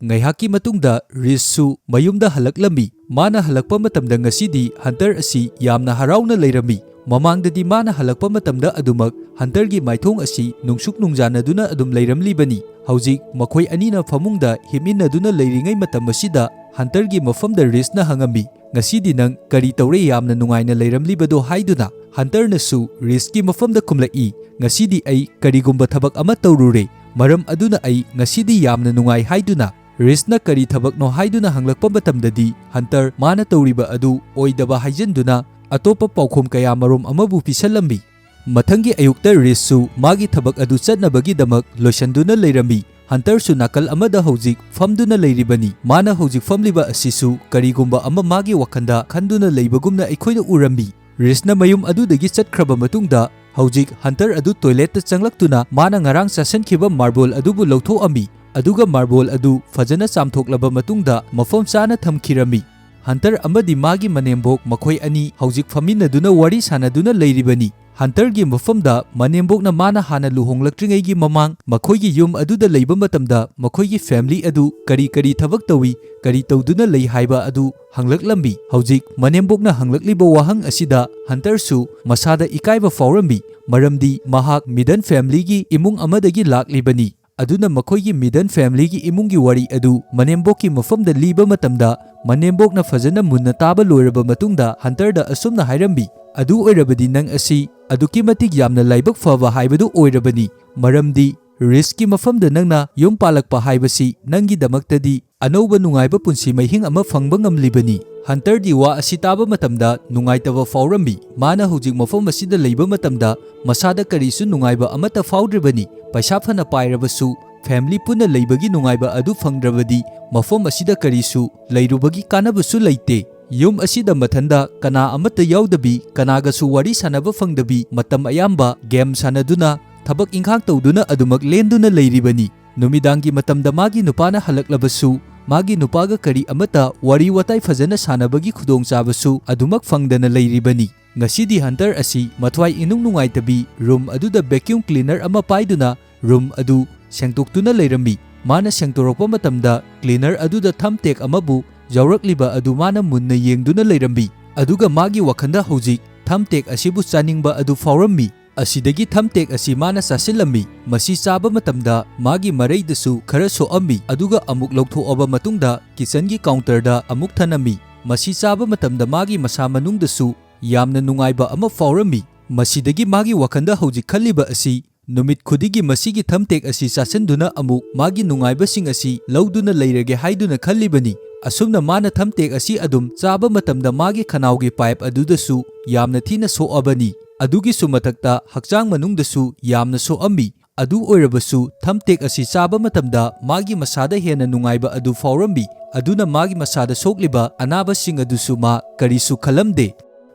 ꯉꯥꯏꯍꯥꯛꯀꯤ ꯃꯇꯨꯡꯗ ꯔꯤꯁꯁꯨ ꯃꯌꯨꯝꯗ ꯍꯜꯂꯛꯂꯝꯃꯤ꯫ ꯃꯥꯅ ꯍꯜꯂꯛꯄ ꯃꯇꯝꯗ ꯉꯁꯤꯗꯤ ꯍꯟꯇꯔ ꯑꯁꯤ ꯌꯥꯝꯅ ꯍꯔꯥꯎꯅ ꯂꯩꯔꯝꯃꯤ꯫ ꯃꯃꯥꯡꯗꯗꯤ ꯃꯥꯅ ꯍꯜꯂꯛꯄ ꯃꯇꯝꯗ ꯑꯗꯨꯃꯛ ꯍꯟꯇꯔꯒꯤ ꯃꯥꯏꯊꯣꯡ ꯑꯁꯤ ꯅꯨꯡꯁꯨꯛ ꯅꯨꯡꯖꯥꯅꯗꯨꯅ ꯑꯗꯨꯝ ꯂꯩꯔꯝꯂꯤꯕꯅꯤ꯫ ꯍꯧꯖꯤꯛ ꯃꯈꯣꯏ ꯑꯅꯤꯅ ꯐꯃꯨꯡꯗ ꯍꯤꯞꯃꯤꯟꯅꯗꯨꯅ ꯂꯩꯔꯤꯉꯩ ꯃꯇꯝ ꯑꯁꯤꯗ ꯍꯟꯇꯔꯒꯤ ꯃꯐꯝꯗ ꯔꯤꯁꯅ ꯍꯪꯉꯝꯃꯤ, "ꯉꯁꯤꯗꯤ ꯅꯪ ꯀꯔꯤ ꯇꯧꯔꯦ ꯌꯥꯝꯅ ꯅꯨꯡꯉꯥꯏꯅ ꯂꯩꯔꯝꯂꯤꯕꯗꯣ?" ꯍꯥꯏꯗꯨꯅ꯫ ꯍꯟꯇꯔꯅꯁꯨ ꯔꯤꯁꯀꯤ ꯃꯐꯝꯗ ꯈꯨꯝꯂꯛꯏ, "ꯉꯁꯤꯗꯤ ꯑꯩ ꯀꯔꯤꯒꯨꯝꯕ ꯊꯕꯛ ꯑꯃ ꯇꯧꯔꯨꯔꯦ, ꯃꯔꯝ ꯑꯗꯨꯅ ꯑꯩ ꯉꯁꯤꯗꯤ ꯌꯥꯝꯅ ꯅꯨꯡꯉꯥꯏ" ꯍꯥꯏꯗꯨꯅ꯫ ꯔꯤꯁꯅ ꯀꯔꯤ ꯊꯕꯛꯅꯣ ꯍꯥꯏꯗꯨꯅ ꯍꯪꯂꯛꯄ ꯃꯇꯝꯗꯗꯤ ꯍꯟꯇꯔ ꯃꯥꯅ ꯇꯧꯔꯤꯕ ꯑꯗꯨ ꯑꯣꯏꯗꯕ ꯍꯥꯏꯖꯤꯟꯗꯨꯅ ꯑꯇꯣꯞꯄ ꯄꯥꯎꯈꯨꯝ ꯀꯌꯥꯃꯔꯨꯝ ꯑꯃꯕꯨ ꯄꯤꯁꯜꯂꯝꯃꯤ꯫ ꯃꯊꯪꯒꯤ ꯑꯌꯨꯛꯇ ꯔꯤꯁꯁꯨ ꯃꯥꯒꯤ ꯊꯕꯛ ꯑꯗꯨ ꯆꯠꯅꯕꯒꯤꯗꯃꯛ ꯂꯣꯏꯁꯟꯗꯨꯅ ꯂꯩꯔꯝꯃꯤ꯫ ꯍꯟꯇꯔꯁꯨ ꯅꯥꯀꯜ ꯑꯃꯗ ꯍꯧꯖꯤꯛ ꯐꯝꯗꯨꯅ ꯂꯩꯔꯤꯕꯅꯤ꯫ ꯃꯥꯅ ꯍꯧꯖꯤꯛ ꯐꯝꯂꯤꯕ ꯑꯁꯤꯁꯨ ꯀꯔꯤꯒꯨꯝꯕ ꯑꯃ ꯃꯥꯒꯤ ꯋꯥꯈꯜꯗ ꯈꯟꯗꯨꯅ ꯂꯩꯕꯒꯨꯝꯅ ꯑꯩꯈꯣꯏꯅ ꯎꯔꯝꯃꯤ꯫ ꯔꯤꯁꯅ ꯃꯌꯨꯝ ꯑꯗꯨꯗꯒꯤ ꯆꯠꯈ꯭ꯔꯕ ꯃꯇꯨꯡꯗ ꯍꯧꯖꯤꯛ ꯍꯟꯇꯔ ꯑꯗꯨ ꯇꯣꯏꯂꯦꯠꯇ ꯆꯪꯂꯛꯇꯨꯅ ꯃꯥꯅ ꯉꯔꯥꯡ ꯆꯥꯁꯤꯟꯈꯤꯕ ꯃꯥꯔꯕꯣꯜ ꯑꯗꯨꯕꯨ ꯂꯧꯊꯣꯛꯑꯝꯃꯤ꯫ ꯑꯗꯨꯒ ꯃꯥꯔꯕꯣꯜ ꯑꯗꯨ ꯐꯖꯅ ꯆꯥꯝꯊꯣꯛꯂꯕ ꯃꯇꯨꯡꯗ ꯃꯐꯝ ꯆꯥꯅ ꯊꯝꯈꯤꯔꯝꯃꯤ꯫ ꯍꯟꯇꯔ ꯑꯃꯗꯤ ꯃꯥꯒꯤ ꯃꯅꯦꯝꯕꯣꯛ ꯃꯈꯣꯏ ꯑꯅꯤ ꯍꯧꯖꯤꯛ ꯐꯝꯃꯤꯟꯅꯗꯨꯅ ꯋꯥꯔꯤ ꯁꯥꯟꯅꯗꯨꯅ ꯂꯩꯔꯤꯕꯅꯤ꯫ ꯍꯟꯇꯔꯒꯤ ꯃꯐꯝꯗ ꯃꯅꯦꯝꯕꯣꯛꯅ ꯃꯥꯅ ꯍꯥꯟꯅ ꯂꯨꯍꯣꯡꯂꯛꯇ꯭ꯔꯤꯉꯩꯒꯤ ꯃꯃꯥꯡ ꯃꯈꯣꯏꯒꯤ ꯌꯨꯝ ꯑꯗꯨꯗ ꯂꯩꯕ ꯃꯇꯝꯗ ꯃꯈꯣꯏꯒꯤ ꯐꯦꯃꯤꯂꯤ ꯑꯗꯨ ꯀꯔꯤ ꯀꯔꯤ ꯊꯕꯛ ꯇꯧꯏ, ꯀꯔꯤ ꯇꯧꯗꯨꯅ ꯂꯩ ꯍꯥꯏꯕ ꯑꯗꯨ ꯍꯪꯂꯛꯂꯝꯃꯤ꯫ ꯍꯧꯖꯤꯛ ꯃꯅꯦꯝꯕꯣꯛꯅ ꯍꯪꯂꯛꯂꯤꯕ ꯋꯥꯍꯪ ꯑꯁꯤꯗ ꯍꯟꯇꯔꯁꯨ ꯃꯁꯥꯗ ꯏꯀꯥꯏꯕ ꯐꯥꯎꯔꯝꯃꯤ, ꯃꯔꯝꯗꯤ ꯃꯍꯥꯛ ꯃꯤꯗꯜ ꯐꯦꯃꯤꯂꯤꯒꯤ ꯏꯃꯨꯡ ꯑꯃꯗꯒꯤ ꯂꯥꯛꯂꯤꯕꯅꯤ꯫ ꯑꯗꯨꯅ ꯃꯈꯣꯏꯒꯤ ꯃꯤꯗꯜ ꯐꯦꯃꯤꯂꯤꯒꯤ ꯏꯃꯨꯡꯒꯤ ꯋꯥꯔꯤ ꯑꯗꯨ ꯃꯅꯦꯝꯕꯣꯛꯀꯤ ꯃꯐꯝꯗ ꯂꯤꯕ ꯃꯇꯝꯗ, ꯃꯅꯦꯝꯕꯣꯛꯅ ꯐꯖꯅ ꯃꯨꯟꯅ ꯇꯥꯕ ꯂꯣꯏꯔꯕ ꯃꯇꯨꯡꯗ ꯍꯟꯇꯔꯗ ꯑꯁꯨꯝꯅ ꯍꯥꯏꯔꯝꯃꯤ, "ꯑꯗꯨ ꯑꯣꯏꯔꯕꯗꯤ ꯅꯪ ꯑꯁꯤ ꯑꯗꯨꯛꯀꯤ ꯃꯇꯤꯛ ꯌꯥꯝꯅ ꯂꯥꯏꯕꯛ ꯐꯕ ꯍꯥꯏꯕꯗꯨ ꯑꯣꯏꯔꯕꯅꯤ, ꯃꯔꯝꯗꯤ ꯔꯤꯁꯀꯤ ꯃꯐꯝꯗ ꯅꯪꯅ ꯌꯨꯝ ꯄꯥꯜꯂꯛꯄ ꯍꯥꯏꯕꯁꯤ ꯅꯪꯒꯤꯗꯃꯛꯇꯗꯤ ꯑꯅꯧꯕ ꯅꯨꯡꯉꯥꯏꯕ ꯄꯨꯟꯁꯤ ꯃꯍꯤꯡ ꯑꯃ ꯐꯪꯕ ꯉꯝꯂꯤꯕꯅꯤ"꯫ ꯍꯟꯇꯔꯗꯤ ꯋꯥ ꯑꯁꯤ ꯇꯥꯕ ꯃꯇꯝꯗ ꯅꯨꯡꯉꯥꯏꯇꯕ ꯐꯥꯎꯔꯝꯃꯤ꯫ ꯃꯥꯅ ꯍꯧꯖꯤꯛ ꯃꯐꯝ ꯑꯁꯤꯗ ꯂꯩꯕ ꯃꯇꯝꯗ ꯃꯁꯥꯗ ꯀꯔꯤꯁꯨ ꯅꯨꯡꯉꯥꯏꯕ ꯑꯃꯠꯇ ꯐꯥꯎꯗ꯭ꯔꯤꯕꯅꯤ꯫ ꯄꯩꯁꯥ ꯐꯅ ꯄꯥꯏꯔꯕꯁꯨ, ꯐꯦꯃꯤꯂꯤ ꯄꯨꯟꯅ ꯂꯩꯕꯒꯤ ꯅꯨꯡꯉꯥꯏꯕ ꯑꯗꯨ ꯐꯪꯗ꯭ꯔꯕꯗꯤ ꯃꯐꯝ ꯑꯁꯤꯗ ꯀꯔꯤꯁꯨ ꯂꯩꯔꯨꯕꯒꯤ ꯀꯥꯟꯅꯕꯁꯨ ꯂꯩꯇꯦ꯫ ꯌꯨꯝ ꯑꯁꯤꯗ ꯃꯊꯟꯗ ꯀꯅꯥ ꯑꯃꯠꯇ ꯌꯥꯎꯗꯕꯤ, ꯀꯅꯥꯒꯁꯨ ꯋꯥꯔꯤ ꯁꯥꯟꯅꯕ ꯐꯪꯗꯕꯤ, ꯃꯇꯝ ꯑꯌꯥꯝꯕ ꯒꯦꯝ ꯁꯥꯟꯅꯗꯨꯅ, ꯊꯕꯛ ꯏꯪꯈꯥꯡ ꯇꯧꯗꯨꯅ ꯑꯗꯨꯃꯛ ꯂꯦꯟꯗꯨꯅ ꯂꯩꯔꯤꯕꯅꯤ꯫ ꯅꯨꯃꯤꯗꯥꯡꯒꯤ ꯃꯇꯝꯗ ꯃꯥꯒꯤ ꯅꯨꯄꯥꯅ ꯍꯜꯂꯛꯂꯕꯁꯨ, ꯃꯥꯒꯤ ꯅꯨꯄꯥꯒ ꯀꯔꯤ ꯑꯃꯠꯇ ꯋꯥꯔꯤ ꯋꯥꯇꯥꯏ ꯐꯖꯅ ꯁꯥꯟꯅꯕꯒꯤ ꯈꯨꯗꯣꯡꯆꯥꯕꯁꯨ ꯑꯗꯨꯃꯛ ꯐꯪꯗꯅ ꯂꯩꯔꯤꯕꯅꯤ꯫ ꯉꯁꯤꯗꯤ ꯍꯟꯇꯔ ꯑꯁꯤ ꯃꯊ꯭ꯋꯥꯏ ꯏꯅꯨꯡ ꯅꯨꯡꯉꯥꯏꯇꯕꯤ ꯔꯨꯝ ꯑꯗꯨꯗ ꯚꯦꯀ꯭ꯌꯨꯝ ꯀ꯭ꯂꯤꯅꯔ ꯑꯃ ꯄꯥꯏꯗꯨꯅ ꯔꯨꯝ ꯑꯗꯨ ꯁꯦꯡꯗꯣꯛꯇꯨꯅ ꯂꯩꯔꯝꯃꯤ꯫ ꯃꯥꯅ ꯁꯦꯡꯗꯣꯔꯛꯄ ꯃꯇꯝꯗ ꯀ꯭ꯂꯤꯅꯔ ꯑꯗꯨꯗ ꯊꯝꯇꯦꯛ ꯑꯃꯕꯨ ꯌꯥꯎꯔꯛꯂꯤꯕ ꯑꯗꯨ ꯃꯥꯅ ꯃꯨꯟꯅ ꯌꯦꯡꯗꯨꯅ ꯂꯩꯔꯝꯃꯤ꯫ ꯑꯗꯨꯒ ꯃꯥꯒꯤ ꯋꯥꯈꯜꯗ ꯍꯧꯖꯤꯛ ꯊꯝꯇꯦꯛ ꯑꯁꯤꯕꯨ ꯆꯥꯅꯤꯡꯕ ꯑꯗꯨ ꯐꯥꯎꯔꯝꯃꯤ꯫ ꯑꯁꯤꯗꯒꯤ ꯊꯝꯇꯦꯛ ꯑꯁꯤ ꯃꯥꯅ ꯆꯥꯁꯤꯜꯂꯝꯃꯤ꯫ ꯃꯁꯤ ꯆꯥꯕ ꯃꯇꯝꯗ ꯃꯥꯒꯤ ꯃꯔꯩꯗꯁꯨ ꯈꯔ ꯁꯣꯛꯑꯝꯃꯤ, ꯑꯗꯨꯒ ꯑꯃꯨꯛ ꯂꯧꯊꯣꯛꯑꯕ ꯃꯇꯨꯡꯗ ꯀꯤꯆꯟꯒꯤ ꯀꯥꯎꯟꯇꯔꯗ ꯑꯃꯨꯛ ꯊꯅꯝꯃꯤ꯫ ꯃꯁꯤ ꯆꯥꯕ ꯃꯇꯝꯗ ꯃꯥꯒꯤ ꯃꯁꯥ ꯃꯅꯨꯡꯗꯁꯨ ꯌꯥꯝꯅ ꯅꯨꯡꯉꯥꯏꯕ ꯑꯃ ꯐꯥꯎꯔꯝꯃꯤ꯫ ꯃꯁꯤꯗꯒꯤ ꯃꯥꯒꯤ ꯋꯥꯈꯜꯗ ꯍꯧꯖꯤꯛ ꯈꯜꯂꯤꯕ ꯑꯁꯤ, ꯅꯨꯃꯤꯠ ꯈꯨꯗꯤꯡꯒꯤ ꯃꯁꯤꯒꯤ ꯊꯝꯇꯦꯛ ꯑꯁꯤ ꯆꯥꯁꯤꯟꯗꯨꯅ ꯑꯃꯨꯛ ꯃꯥꯒꯤ ꯅꯨꯡꯉꯥꯏꯕꯁꯤꯡ ꯑꯁꯤ ꯂꯧꯗꯨꯅ ꯂꯩꯔꯒꯦ ꯍꯥꯏꯗꯨꯅ ꯈꯜꯂꯤꯕꯅꯤ꯫ ꯑꯁꯨꯝꯅ ꯃꯥꯅ ꯊꯝꯇꯦꯛ ꯑꯁꯤ ꯑꯗꯨꯝ ꯆꯥꯕ ꯃꯇꯝꯗ ꯃꯥꯒꯤ ꯈꯅꯥꯎꯒꯤ ꯄꯥꯏꯞ ꯑꯗꯨꯗꯁꯨ ꯌꯥꯝꯅ ꯊꯤꯅ ꯁꯣꯛꯑꯕꯅꯤ꯫ ꯑꯗꯨꯒꯤꯁꯨ ꯃꯊꯛꯇ ꯍꯛꯆꯥꯡ ꯃꯅꯨꯡꯗꯁꯨ ꯌꯥꯝꯅ ꯁꯣꯛꯑꯝꯃꯤ꯫ ꯑꯗꯨ ꯑꯣꯏꯔꯕꯁꯨ ꯊꯝꯇꯦꯛ ꯑꯁꯤ ꯆꯥꯕ ꯃꯇꯝꯗ ꯃꯥꯒꯤ ꯃꯁꯥꯗ ꯍꯦꯟꯅ ꯅꯨꯡꯉꯥꯏꯕ ꯑꯗꯨ ꯐꯥꯎꯔꯝꯃꯤ꯫ ꯑꯗꯨꯅ ꯃꯥꯒꯤ ꯃꯁꯥꯗ ꯁꯣꯛꯂꯤꯕ ꯑꯅꯥꯕꯁꯤꯡ ꯑꯗꯨꯁꯨ ꯃꯥ ꯀꯔꯤꯁꯨ ꯈꯜꯂꯝꯗꯦ꯫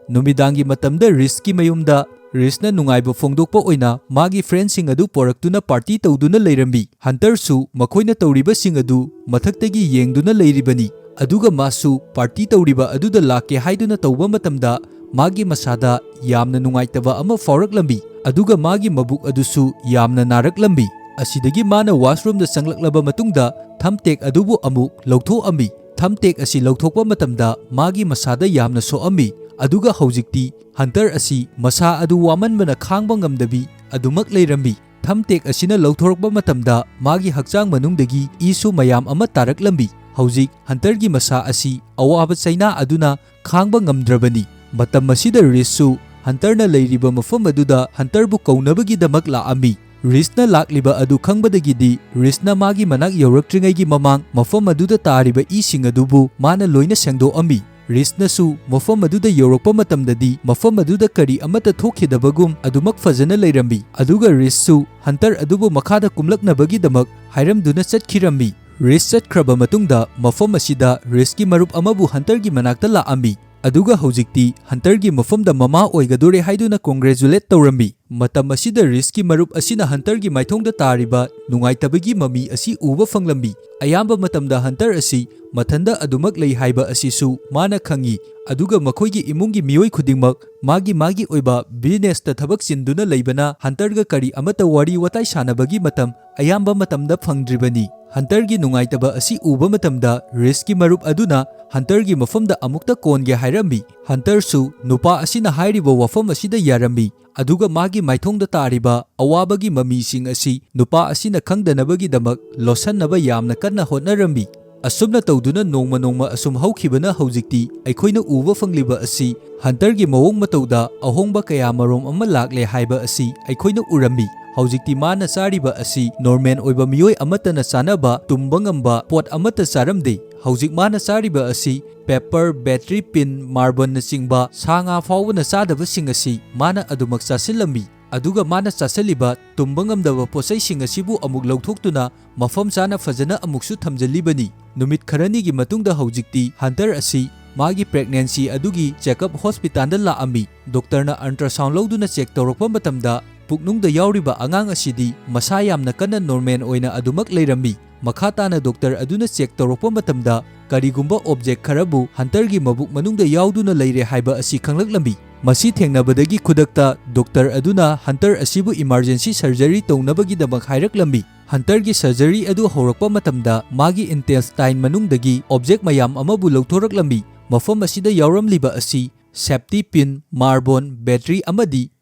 ꯅꯨꯃꯤꯗꯥꯡꯒꯤ ꯃꯇꯝꯗ ꯔꯤꯁꯀꯤ ꯃꯌꯨꯝꯗ ꯔꯤꯁꯅ ꯅꯨꯡꯉꯥꯏꯕ ꯐꯣꯡꯗꯣꯛꯄ ꯑꯣꯏꯅ ꯃꯥꯒꯤ ꯐ꯭ꯔꯦꯟꯁꯤꯡ ꯑꯗꯨ ꯄꯣꯔꯛꯇꯨꯅ ꯄꯥꯔꯇꯤ ꯇꯧꯗꯨꯅ ꯂꯩꯔꯝꯃꯤ꯫ ꯍꯟꯇꯔꯁꯨ ꯃꯈꯣꯏꯅ ꯇꯧꯔꯤꯕꯁꯤꯡ ꯑꯗꯨ ꯃꯊꯛꯇꯒꯤ ꯌꯦꯡꯗꯨꯅ ꯂꯩꯔꯤꯕꯅꯤ꯫ ꯑꯗꯨꯒ ꯃꯥꯁꯨ ꯄꯥꯔꯇꯤ ꯇꯧꯔꯤꯕ ꯑꯗꯨꯗ ꯂꯥꯛꯀꯦ ꯍꯥꯏꯗꯨꯅ ꯇꯧꯕ ꯃꯇꯝꯗ ꯃꯥꯒꯤ ꯃꯁꯥꯗ ꯌꯥꯝꯅ ꯅꯨꯡꯉꯥꯏꯇꯕ ꯑꯃ ꯐꯥꯎꯔꯛꯂꯝꯃꯤ꯫ ꯑꯗꯨꯒ ꯃꯥꯒꯤ ꯃꯕꯨꯛ ꯑꯗꯨꯁꯨ ꯌꯥꯝꯅ ꯅꯥꯔꯛꯂꯝꯃꯤ꯫ ꯑꯁꯤꯗꯒꯤ ꯃꯥꯅ ꯋꯥꯁꯔꯨꯝꯗ ꯆꯪꯂꯛꯂꯕ ꯃꯇꯨꯡꯗ ꯊꯝꯇꯦꯛ ꯑꯗꯨꯕꯨ ꯑꯃꯨꯛ ꯂꯧꯊꯣꯛꯑꯝꯃꯤ꯫ ꯊꯝꯇꯦꯛ ꯑꯁꯤ ꯂꯧꯊꯣꯛꯄ ꯃꯇꯝꯗ ꯃꯥꯒꯤ ꯃꯁꯥꯗ ꯌꯥꯝꯅ ꯁꯣꯛꯑꯝꯃꯤ꯫ ꯑꯗꯨꯒ ꯍꯧꯖꯤꯛꯇꯤ ꯍꯟꯇꯔ ꯑꯁꯤ ꯃꯁꯥ ꯑꯗꯨ ꯋꯥꯃꯟꯕꯅ ꯈꯥꯡꯕ ꯉꯝꯗꯕꯤ ꯑꯗꯨꯃꯛ ꯂꯩꯔꯝꯃꯤ꯫ ꯊꯝꯇꯦꯛ ꯑꯁꯤꯅ ꯂꯧꯊꯣꯔꯛꯄ ꯃꯇꯝꯗ ꯃꯥꯒꯤ ꯍꯛꯆꯥꯡ ꯃꯅꯨꯡꯗꯒꯤ ꯏꯁꯨ ꯃꯌꯥꯝ ꯑꯃ ꯇꯥꯔꯛꯂꯝꯃꯤ꯫ ꯍꯧꯖꯤꯛ ꯍꯟꯇꯔꯒꯤ ꯃꯁꯥ ꯑꯁꯤ ꯑꯋꯥꯕ ꯆꯩꯅꯥ ꯑꯗꯨꯅ ꯈꯥꯡꯕ ꯉꯝꯗ꯭ꯔꯕꯅꯤ꯫ ꯃꯇꯝ ꯑꯁꯤꯗ ꯔꯤꯁꯁꯨ ꯍꯟꯇꯔꯅ ꯂꯩꯔꯤꯕ ꯃꯐꯝ ꯑꯗꯨꯗ ꯍꯟꯇꯔꯕꯨ ꯀꯧꯅꯕꯒꯤꯗꯃꯛ ꯂꯥꯛꯑꯝꯃꯤ꯫ ꯔꯤꯁꯅ ꯂꯥꯛꯂꯤꯕ ꯑꯗꯨ ꯈꯪꯕꯗꯒꯤꯗꯤ ꯔꯤꯁꯅ ꯃꯥꯒꯤ ꯃꯅꯥꯛ ꯌꯧꯔꯛꯇ꯭ꯔꯤꯉꯩꯒꯤ ꯃꯃꯥꯡ ꯃꯐꯝ ꯑꯗꯨꯗ ꯇꯥꯔꯤꯕ ꯏꯁꯤꯡ ꯑꯗꯨꯕꯨ ꯃꯥꯅ ꯂꯣꯏꯅ ꯁꯦꯡꯗꯣꯛꯑꯝꯃꯤ꯫ ꯔꯤꯁꯅꯁꯨ ꯃꯐꯝ ꯑꯗꯨꯗ ꯌꯧꯔꯛꯄ ꯃꯇꯝꯗꯗꯤ ꯃꯐꯝ ꯑꯗꯨꯗ ꯀꯔꯤ ꯑꯃꯠꯇ ꯊꯣꯛꯈꯤꯗꯕꯒꯨꯝ ꯑꯗꯨꯃꯛ ꯐꯖꯅ ꯂꯩꯔꯝꯃꯤ, ꯑꯗꯨꯒ ꯔꯤꯁꯁꯨ ꯍꯟꯇꯔ ꯑꯗꯨꯕꯨ ꯃꯈꯥꯗ ꯀꯨꯝꯂꯛꯅꯕꯒꯤꯗꯃꯛ ꯍꯥꯏꯔꯝꯗꯨꯅ ꯆꯠꯈꯤꯔꯝꯃꯤ꯫ ꯔꯤꯁ ꯆꯠꯈ꯭ꯔꯕ ꯃꯇꯨꯡꯗ ꯃꯐꯝ ꯑꯁꯤꯗ ꯔꯤꯁꯀꯤ ꯃꯔꯨꯞ ꯑꯃꯕꯨ ꯍꯟꯇꯔꯒꯤ ꯃꯅꯥꯛꯇ ꯂꯥꯛꯑꯝꯃꯤ, ꯑꯗꯨꯒ ꯍꯧꯖꯤꯛꯇꯤ ꯍꯟꯇꯔꯒꯤ ꯃꯐꯝꯗ ꯃꯃꯥ ꯑꯣꯏꯒꯗꯣꯔꯦ ꯍꯥꯏꯗꯨꯅ congratulate ꯇꯧꯔꯝꯃꯤ꯫ ꯃꯇꯝ ꯑꯁꯤꯗ ꯔꯤꯁꯀꯤ ꯃꯔꯨꯞ ꯑꯁꯤꯅ ꯍꯟꯇꯔꯒꯤ ꯃꯥꯏꯊꯣꯡꯗ ꯇꯥꯔꯤꯕ ꯅꯨꯡꯉꯥꯏꯇꯕꯒꯤ ꯃꯃꯤ ꯑꯁꯤ ꯎꯕ ꯐꯪꯂꯝꯃꯤ꯫ ꯑꯌꯥꯝꯕ ꯃꯇꯝꯗ ꯍꯟꯇꯔ ꯑꯁꯤ ꯃꯊꯟꯗ ꯑꯗꯨꯃꯛ ꯂꯩ ꯍꯥꯏꯕ ꯑꯁꯤꯁꯨ ꯃꯥꯅ ꯈꯪꯏ, ꯑꯗꯨꯒ ꯃꯈꯣꯏꯒꯤ ꯏꯃꯨꯡꯒꯤ ꯃꯤꯑꯣꯏ ꯈꯨꯗꯤꯡꯃꯛ ꯃꯥꯒꯤ ꯃꯥꯒꯤ ꯑꯣꯏꯕ businessꯇ ꯊꯕꯛ ꯆꯤꯟꯗꯨꯅ ꯂꯩꯕꯅ ꯍꯟꯇꯔꯒ ꯀꯔꯤ ꯑꯃꯠꯇ ꯋꯥꯔꯤ ꯋꯥꯇꯥꯏ ꯁꯥꯟꯅꯕꯒꯤ ꯃꯇꯝ ꯑꯌꯥꯝꯕ ꯃꯇꯝꯗ ꯐꯪꯗ꯭ꯔꯤꯕꯅꯤ꯫ ꯍꯟꯇꯔꯒꯤ ꯅꯨꯡꯉꯥꯏꯇꯕ ꯑꯁꯤ ꯎꯕ ꯃꯇꯝꯗ ꯔꯤꯁꯀꯤ ꯃꯔꯨꯞ ꯑꯗꯨꯅ ꯍꯟꯇꯔꯒꯤ ꯃꯐꯝꯗ ꯑꯃꯨꯛꯇ ꯀꯣꯟꯒꯦ ꯍꯥꯏꯔꯝꯃꯤ꯫ ꯍꯟꯇꯔꯁꯨ ꯅꯨꯄꯥ ꯑꯁꯤꯅ ꯍꯥꯏꯔꯤꯕ ꯋꯥꯐꯝ ꯑꯁꯤꯗ ꯌꯥꯔꯝꯃꯤ, ꯑꯗꯨꯒ ꯃꯥꯒꯤ ꯃꯥꯏꯊꯣꯡꯗ ꯇꯥꯔꯤꯕ ꯑꯋꯥꯕꯒꯤ ꯃꯃꯤꯁꯤꯡ ꯑꯁꯤ ꯅꯨꯄꯥ ꯑꯁꯤꯅ ꯈꯪꯗꯅꯕꯒꯤꯗꯃꯛ ꯂꯣꯠꯁꯟꯅꯕ ꯌꯥꯝꯅ ꯀꯟꯅ ꯍꯣꯠꯅꯔꯝꯃꯤ꯫ ꯑꯁꯨꯝꯅ ꯇꯧꯗꯨꯅ ꯅꯣꯡꯃ ꯅꯣꯡꯃ ꯑꯁꯨꯝ ꯍꯧꯈꯤꯕꯅ ꯍꯧꯖꯤꯛꯇꯤ ꯑꯩꯈꯣꯏꯅ ꯎꯕ ꯐꯪꯂꯤꯕ ꯑꯁꯤ ꯍꯟꯇꯔꯒꯤ ꯃꯑꯣꯡ ꯃꯇꯧꯗ ꯑꯍꯣꯡꯕ ꯀꯌꯥ ꯃꯔꯨꯝ ꯑꯃ ꯂꯥꯛꯂꯦ ꯍꯥꯏꯕ ꯑꯁꯤ ꯑꯩꯈꯣꯏꯅ ꯎꯔꯝꯃꯤ꯫ ꯍꯧꯖꯤꯛꯇꯤ ꯃꯥꯅ ꯆꯥꯔꯤꯕ ꯑꯁꯤ normal ꯑꯣꯏꯕ ꯃꯤꯑꯣꯏ ꯑꯃꯠꯇꯅ ꯆꯥꯅꯕ ꯇꯨꯝꯕ ꯉꯝꯕ ꯄꯣꯠ ꯑꯃꯠꯇ ꯆꯥꯔꯝꯗꯦ꯫ ꯍꯧꯖꯤꯛ ꯃꯥꯅ ꯆꯥꯔꯤꯕ ꯑꯁꯤ pepper, battery pin, marboleꯅꯆꯤꯡꯕ ꯁꯥ ꯉꯥ ꯐꯥꯎꯕꯅ ꯆꯥꯗꯕꯁꯤꯡ ꯑꯁꯤ ꯃꯥꯅ ꯑꯗꯨꯃꯛ ꯆꯥꯁꯤꯜꯂꯝꯃꯤ꯫ ꯑꯗꯨꯒ ꯃꯥꯅ ꯆꯥꯁꯤꯜꯂꯤꯕ ꯇꯨꯝꯕ ꯉꯝꯗꯕ ꯄꯣꯠꯆꯩꯁꯤꯡ ꯑꯁꯤꯕꯨ ꯑꯃꯨꯛ ꯂꯧꯊꯣꯛꯇꯨꯅ ꯃꯐꯝ ꯆꯥꯅ ꯐꯖꯅ ꯑꯃꯨꯛꯁꯨ ꯊꯝꯖꯤꯜꯂꯤꯕꯅꯤ꯫ ꯅꯨꯃꯤꯠ ꯈꯔꯅꯤꯒꯤ ꯃꯇꯨꯡꯗ ꯍꯧꯖꯤꯛꯇꯤ ꯍꯟꯇꯔ ꯑꯁꯤ ꯃꯥꯒꯤ pregnancy ꯑꯗꯨꯒꯤ checkup hospitalꯗ ꯂꯥꯛꯑꯝꯃꯤ꯫ ꯗꯣꯛꯇꯔꯅ ultrasound ꯂꯧꯗꯨꯅ check ꯇꯧꯔꯛꯄ ꯃꯇꯝꯗ ꯄꯨꯛꯅꯨꯡꯗ ꯌꯥꯎꯔꯤꯕ ꯑꯉꯥꯡ ꯑꯁꯤꯗꯤ ꯃꯁꯥ ꯌꯥꯝꯅ ꯀꯟꯅ normal ꯑꯣꯏꯅ ꯑꯗꯨꯃꯛ ꯂꯩꯔꯝꯃꯤ꯫ ꯃꯈꯥ ꯇꯥꯅ ꯗꯣꯛꯇꯔ ꯑꯗꯨꯅ check ꯇꯧꯔꯛꯄ ꯃꯇꯝꯗ ꯀꯔꯤꯒꯨꯝꯕ object ꯈꯔꯕꯨ ꯍꯟꯇꯔꯒꯤ ꯃꯕꯨꯛ ꯃꯅꯨꯡꯗ ꯌꯥꯎꯗꯨꯅ ꯂꯩꯔꯦ ꯍꯥꯏꯕ ꯑꯁꯤ ꯈꯪꯂꯛꯂꯝꯃꯤ꯫ ꯃꯁꯤ ꯊꯦꯡꯅꯕꯗꯒꯤ ꯈꯨꯗꯛꯇ ꯗꯣꯛꯇꯔ ꯑꯗꯨꯅ ꯍꯟꯇꯔ ꯑꯁꯤꯕꯨ emergency surgery ꯇꯧꯅꯕꯒꯤꯗꯃꯛ ꯍꯥꯏꯔꯛꯂꯝꯃꯤ꯫ ꯍꯟꯇꯔꯒꯤ surgery ꯑꯗꯨ ꯍꯧꯔꯛꯄ ꯃꯇꯝꯗ ꯃꯥꯒꯤ intestine ꯃꯅꯨꯡꯗꯒꯤ object ꯃꯌꯥꯝ ꯑꯃꯕꯨ ꯂꯧꯊꯣꯔꯛꯂꯝꯃꯤ꯫ ꯃꯐꯝ ꯑꯁꯤꯗ ꯌꯥꯎꯔꯝꯂꯤꯕ ꯑꯁꯤ safety pin, marbone, battery ꯑꯃꯗꯤ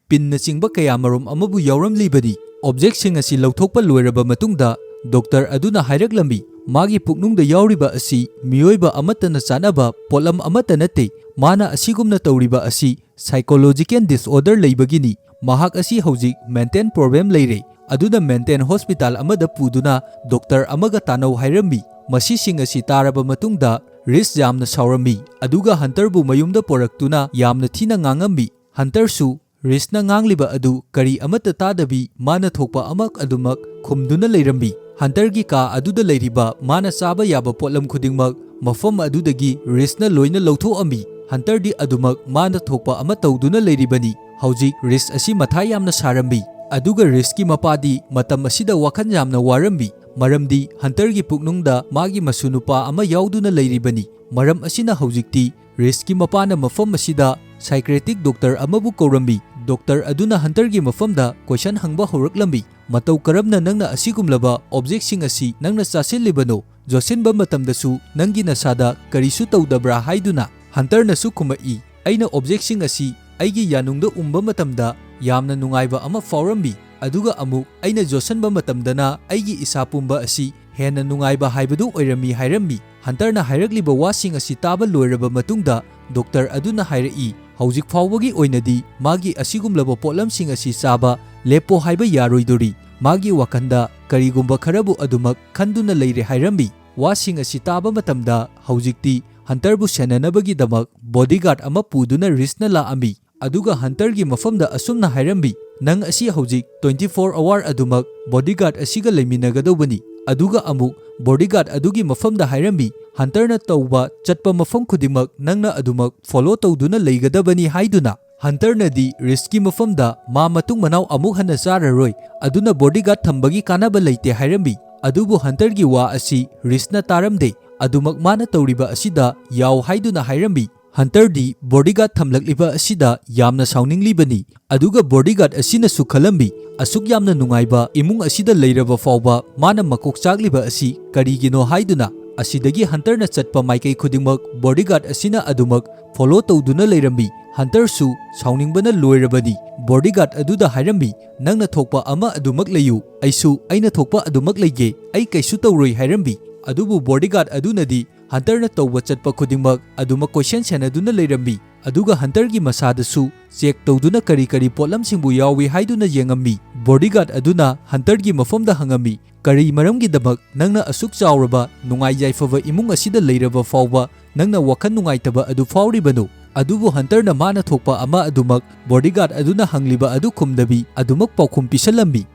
pinꯅꯆꯤꯡꯕ ꯀꯌꯥꯃꯔꯨꯝ ꯑꯃꯕꯨ ꯌꯥꯎꯔꯝꯂꯤꯕꯅꯤ꯫ Objectꯁꯤꯡ ꯑꯁꯤ ꯂꯧꯊꯣꯛꯄ ꯂꯣꯏꯔꯕ ꯃꯇꯨꯡꯗ ꯗꯣꯛꯇꯔ ꯑꯗꯨꯅ ꯍꯥꯏꯔꯛꯂꯝꯃꯤ, ꯃꯥꯒꯤ ꯄꯨꯛꯅꯨꯡꯗ ꯌꯥꯎꯔꯤꯕ ꯑꯁꯤ ꯃꯤꯑꯣꯏꯕ ꯑꯃꯠꯇꯅ ꯆꯥꯅꯕ ꯄꯣꯠꯂꯝ ꯑꯃꯠꯇ ꯅꯠꯇꯦ꯫ ꯃꯥꯅ ꯑꯁꯤꯒꯨꯝꯅ ꯇꯧꯔꯤꯕ ꯑꯁꯤ psychological disorder ꯂꯩꯕꯒꯤꯅꯤ꯫ ꯃꯍꯥꯛ ꯑꯁꯤ ꯍꯧꯖꯤꯛ mental problem ꯂꯩꯔꯦ꯫ ꯑꯗꯨꯅ mental hospital ꯑꯃꯗ ꯄꯨꯗꯨꯅ ꯗꯣꯛꯇꯔ ꯑꯃꯒ ꯇꯥꯟꯅꯧ ꯍꯥꯏꯔꯝꯃꯤ꯫ ꯃꯁꯤꯁꯤꯡ ꯑꯁꯤ ꯇꯥꯔꯕ ꯃꯇꯨꯡꯗ ꯔꯤꯁ ꯌꯥꯝꯅ ꯁꯥꯎꯔꯝꯃꯤ, ꯑꯗꯨꯒ ꯍꯟꯇꯔꯕꯨ ꯃꯌꯨꯝꯗ ꯄꯣꯔꯛꯇꯨꯅ ꯌꯥꯝꯅ ꯊꯤꯅ ꯉꯥꯡꯉꯝꯃꯤ꯫ ꯍꯟꯇꯔꯁꯨ ꯔꯤꯁꯅ ꯉꯥꯡꯂꯤꯕ ꯑꯗꯨ ꯀꯔꯤ ꯑꯃꯠꯇ ꯇꯥꯗꯕꯤ, ꯃꯥꯅ ꯊꯣꯛꯄ ꯑꯃ ꯑꯗꯨꯃꯛ ꯈꯨꯝꯗꯨꯅ ꯂꯩꯔꯝꯃꯤ꯫ ꯍꯟꯇꯔꯒꯤ ꯀꯥ ꯑꯗꯨꯗ ꯂꯩꯔꯤꯕ ꯃꯥꯅ ꯆꯥꯕ ꯌꯥꯕ ꯄꯣꯠꯂꯝ ꯈꯨꯗꯤꯡꯃꯛ ꯃꯐꯝ ꯑꯗꯨꯗꯒꯤ ꯔꯤꯁꯅ ꯂꯣꯏꯅ ꯂꯧꯊꯣꯛꯑꯝꯃꯤ꯫ ꯍꯟꯇꯔꯗꯤ ꯑꯗꯨꯃꯛ ꯃꯥꯅ ꯊꯣꯛꯄ ꯑꯃ ꯇꯧꯗꯨꯅ ꯂꯩꯔꯤꯕꯅꯤ꯫ ꯍꯧꯖꯤꯛ ꯔꯤꯁ ꯑꯁꯤ ꯃꯊꯥ ꯌꯥꯝꯅ ꯁꯥꯔꯝꯃꯤ, ꯑꯗꯨꯒ ꯔꯤꯁꯀꯤ ꯃꯄꯥꯗꯤ ꯃꯇꯝ ꯑꯁꯤꯗ ꯋꯥꯈꯜ ꯌꯥꯝꯅ ꯋꯥꯔꯝꯃꯤ, ꯃꯔꯝꯗꯤ ꯍꯟꯇꯔꯒꯤ ꯄꯨꯛꯅꯨꯡꯗ ꯃꯥꯒꯤ ꯃꯁꯨ ꯅꯨꯄꯥ ꯑꯃ ꯌꯥꯎꯗꯨꯅ ꯂꯩꯔꯤꯕꯅꯤ꯫ ꯃꯔꯝ ꯑꯁꯤꯅ ꯍꯧꯖꯤꯛꯇꯤ ꯔꯤꯁꯀꯤ ꯃꯄꯥꯅ ꯃꯐꯝ ꯑꯁꯤꯗ psychiatric doctor ꯑꯃꯕꯨ ꯀꯧꯔꯝꯃꯤ꯫ ꯗꯣꯛꯇꯔ ꯑꯗꯨꯅ ꯍꯟꯇꯔꯒꯤ ꯃꯐꯝꯗ question ꯍꯪꯕ ꯍꯧꯔꯛꯂꯝꯃꯤ, "ꯃꯇꯧ ꯀꯔꯝꯅ ꯅꯪꯅ ꯑꯁꯤꯒꯨꯝꯂꯕ objectꯁꯤꯡ ꯑꯁꯤ ꯅꯪꯅ ꯆꯥꯁꯤꯜꯂꯤꯕꯅꯣ? ꯌꯣꯠꯁꯤꯟꯕ ꯃꯇꯝꯗꯁꯨ ꯅꯪꯒꯤ ꯅꯁꯥꯗ ꯀꯔꯤꯁꯨ ꯇꯧꯗꯕ꯭ꯔꯥ?" ꯍꯥꯏꯗꯨꯅ꯫ ꯍꯟꯇꯔꯅꯁꯨ ꯈꯨꯝꯃꯛꯏ, "ꯑꯩꯅ objectꯁꯤꯡ ꯑꯁꯤ ꯑꯩꯒꯤ ꯌꯥꯅꯨꯡꯗ ꯎꯝꯕ ꯃꯇꯝꯗ ꯌꯥꯝꯅ ꯅꯨꯡꯉꯥꯏꯕ ꯑꯃ ꯐꯥꯎꯔꯝꯃꯤ, ꯑꯗꯨꯒ ꯑꯃꯨꯛ ꯑꯩꯅ ꯌꯣꯠꯁꯤꯟꯕ ꯃꯇꯝꯗꯅ ꯑꯩꯒꯤ ꯏꯁꯥ ꯄꯨꯝꯕ ꯑꯁꯤ ꯍꯦꯟꯅ ꯅꯨꯡꯉꯥꯏꯕ ꯍꯥꯏꯕꯗꯨ ꯑꯣꯏꯔꯝꯃꯤ" ꯍꯥꯏꯔꯝꯃꯤ꯫ ꯍꯟꯇꯔꯅ ꯍꯥꯏꯔꯛꯂꯤꯕ ꯋꯥꯁꯤꯡ ꯑꯁꯤ ꯇꯥꯕ ꯂꯣꯏꯔꯕ ꯃꯇꯨꯡꯗ, ꯗꯣꯛꯇꯔ ꯑꯗꯨꯅ ꯍꯥꯏꯔꯛꯏ, "ꯍꯧꯖꯤꯛ ꯐꯥꯎꯕꯒꯤ ꯑꯣꯏꯅꯗꯤ ꯃꯥꯒꯤ ꯑꯁꯤꯒꯨꯝꯂꯕ ꯄꯣꯠꯂꯝꯁꯤꯡ ꯑꯁꯤ ꯆꯥꯕ ꯂꯦꯞꯄꯣ ꯍꯥꯏꯕ ꯌꯥꯔꯣꯏꯗꯣꯔꯤ꯫ ꯃꯥꯒꯤ ꯋꯥꯈꯜꯗ ꯀꯔꯤꯒꯨꯝꯕ ꯈꯔꯕꯨ ꯑꯗꯨꯃꯛ ꯈꯟꯗꯨꯅ ꯂꯩꯔꯦ" ꯍꯥꯏꯔꯝꯃꯤ꯫ ꯋꯥꯁꯤꯡ ꯑꯁꯤ ꯇꯥꯕ ꯃꯇꯝꯗ, ꯍꯧꯖꯤꯛꯇꯤ ꯍꯟꯇꯔꯕꯨ ꯁꯦꯟꯅꯅꯕꯒꯤꯗꯃꯛ bodyguard ꯑꯃ ꯄꯨꯗꯨꯅ ꯔꯤꯁꯅ ꯂꯥꯛꯑꯝꯃꯤ꯫ ꯑꯗꯨꯒ ꯍꯟꯇꯔꯒꯤ ꯃꯐꯝꯗ ꯑꯁꯨꯝꯅ ꯍꯥꯏꯔꯝꯃꯤ, "ꯅꯪ ꯑꯁꯤ ꯍꯧꯖꯤꯛ twenty four hour ꯑꯗꯨꯃꯛ bodyguard ꯑꯁꯤꯒ ꯂꯩꯃꯤꯟꯅꯒꯗꯧꯕꯅꯤ"꯫ ꯑꯗꯨꯒ ꯑꯃꯨꯛ bodyguard ꯑꯗꯨꯒꯤ ꯃꯐꯝꯗ ꯍꯥꯏꯔꯝꯃꯤ, "ꯍꯟꯇꯔꯅ ꯇꯧꯕ ꯆꯠꯄ ꯃꯐꯝ ꯈꯨꯗꯤꯡꯃꯛ ꯅꯪꯅ ꯑꯗꯨꯃꯛ follow ꯇꯧꯗꯨꯅ ꯂꯩꯒꯗꯕꯅꯤ" ꯍꯥꯏꯗꯨꯅ꯫ ꯍꯟꯇꯔꯅꯗꯤ ꯔꯤꯁꯀꯤ ꯃꯐꯝꯗ ꯃꯥ ꯃꯇꯨꯡ ꯃꯅꯥꯎ ꯑꯃꯨꯛ ꯍꯟꯅ ꯆꯥꯔꯔꯣꯏ, ꯑꯗꯨꯅ bodyguard ꯊꯝꯕꯒꯤ ꯀꯥꯟꯅꯕ ꯂꯩꯇꯦ ꯍꯥꯏꯔꯝꯃꯤ꯫ ꯑꯗꯨꯕꯨ ꯍꯟꯇꯔꯒꯤ ꯋꯥ ꯑꯁꯤ ꯔꯤꯁꯅ ꯇꯥꯔꯝꯗꯦ꯫ ꯑꯗꯨꯃꯛ ꯃꯥꯅ ꯇꯧꯔꯤꯕ ꯑꯁꯤꯗ ꯌꯥꯎ ꯍꯥꯏꯗꯨꯅ ꯍꯥꯏꯔꯝꯃꯤ꯫ ꯍꯟꯇꯔꯗꯤ bodyguard ꯊꯝꯂꯛꯂꯤꯕ ꯑꯁꯤꯗ ꯌꯥꯝꯅ ꯁꯥꯎꯅꯤꯡꯂꯤꯕꯅꯤ꯫ ꯑꯗꯨꯒ bodyguard ꯑꯁꯤꯅꯁꯨ ꯈꯜꯂꯝꯃꯤ, ꯑꯁꯨꯛ ꯌꯥꯝꯅ ꯅꯨꯡꯉꯥꯏꯕ ꯏꯃꯨꯡ ꯑꯁꯤꯗ ꯂꯩꯔꯕ ꯐꯥꯎꯕ ꯃꯥꯅ ꯃꯀꯣꯛ ꯆꯥꯛꯂꯤꯕ ꯑꯁꯤ ꯀꯔꯤꯒꯤꯅꯣ ꯍꯥꯏꯗꯨꯅ꯫ ꯑꯁꯤꯗꯒꯤ ꯍꯟꯇꯔꯅ ꯆꯠꯄ ꯃꯥꯏꯀꯩ ꯈꯨꯗꯤꯡꯃꯛ bodyguard ꯑꯁꯤꯅ ꯑꯗꯨꯃꯛ follow ꯇꯧꯗꯨꯅ ꯂꯩꯔꯝꯃꯤ꯫ ꯍꯟꯇꯔꯁꯨ ꯁꯥꯎꯅꯤꯡꯕꯅ ꯂꯣꯏꯔꯕꯅꯤ꯫ Bodyguard ꯑꯗꯨꯗ ꯍꯥꯏꯔꯝꯃꯤ, "ꯅꯪꯅ ꯊꯣꯛꯄ ꯑꯃ ꯑꯗꯨꯃꯛ ꯂꯩꯌꯨ, ꯑꯩꯁꯨ ꯑꯩꯅ ꯊꯣꯛꯄ ꯑꯗꯨꯃꯛ ꯂꯩꯒꯦ, ꯑꯩ ꯀꯩꯁꯨ ꯇꯧꯔꯣꯏ" ꯍꯥꯏꯔꯝꯃꯤ꯫ ꯑꯗꯨꯕꯨ bodyguard ꯑꯗꯨꯅꯗꯤ ꯍꯟꯇꯔꯅ ꯇꯧꯕ ꯆꯠꯄ ꯈꯨꯗꯤꯡꯃꯛ ꯑꯗꯨꯃꯛ ꯀꯣꯏꯁꯦꯟ ꯁꯦꯟꯅꯗꯨꯅ ꯂꯩꯔꯝꯃꯤ, ꯑꯗꯨꯒ ꯍꯟꯇꯔꯒꯤ ꯃꯁꯥꯗꯁꯨ ꯆꯦꯛ ꯇꯧꯗꯨꯅ ꯀꯔꯤ ꯀꯔꯤ ꯄꯣꯠꯂꯝꯁꯤꯡꯕꯨ ꯌꯥꯎꯏ ꯍꯥꯏꯗꯨꯅ ꯌꯦꯡꯉꯝꯃꯤ꯫ ꯕꯣꯗꯤꯒꯥꯔꯗ ꯑꯗꯨꯅ ꯍꯟꯇꯔꯒꯤ ꯃꯐꯝꯗ ꯍꯪꯉꯝꯃꯤ, "ꯀꯔꯤ ꯃꯔꯝꯒꯤꯗꯃꯛ ꯅꯪꯅ ꯑꯁꯨꯛ ꯆꯥꯎꯔꯕ ꯅꯨꯡꯉꯥꯏ ꯌꯥꯏꯐꯕ ꯏꯃꯨꯡ ꯑꯁꯤꯗ ꯂꯩꯔꯕ ꯐꯥꯎꯕ ꯅꯪꯅ ꯋꯥꯈꯜ ꯅꯨꯡꯉꯥꯏꯇꯕ ꯑꯗꯨ ꯐꯥꯎꯔꯤꯕꯅꯣ?" ꯑꯗꯨꯕꯨ ꯍꯟꯇꯔꯅ ꯃꯥꯅ ꯊꯣꯛꯄ ꯑꯃ ꯑꯗꯨꯃꯛ ꯕꯣꯗꯤꯒꯥꯔꯗ ꯑꯗꯨꯅ ꯍꯪꯂꯤꯕ ꯑꯗꯨ ꯈꯨꯝꯗꯕꯤ ꯑꯗꯨꯃꯛ ꯄꯥꯎꯈꯨꯝ ꯄꯤꯁꯜꯂꯝꯃꯤ꯫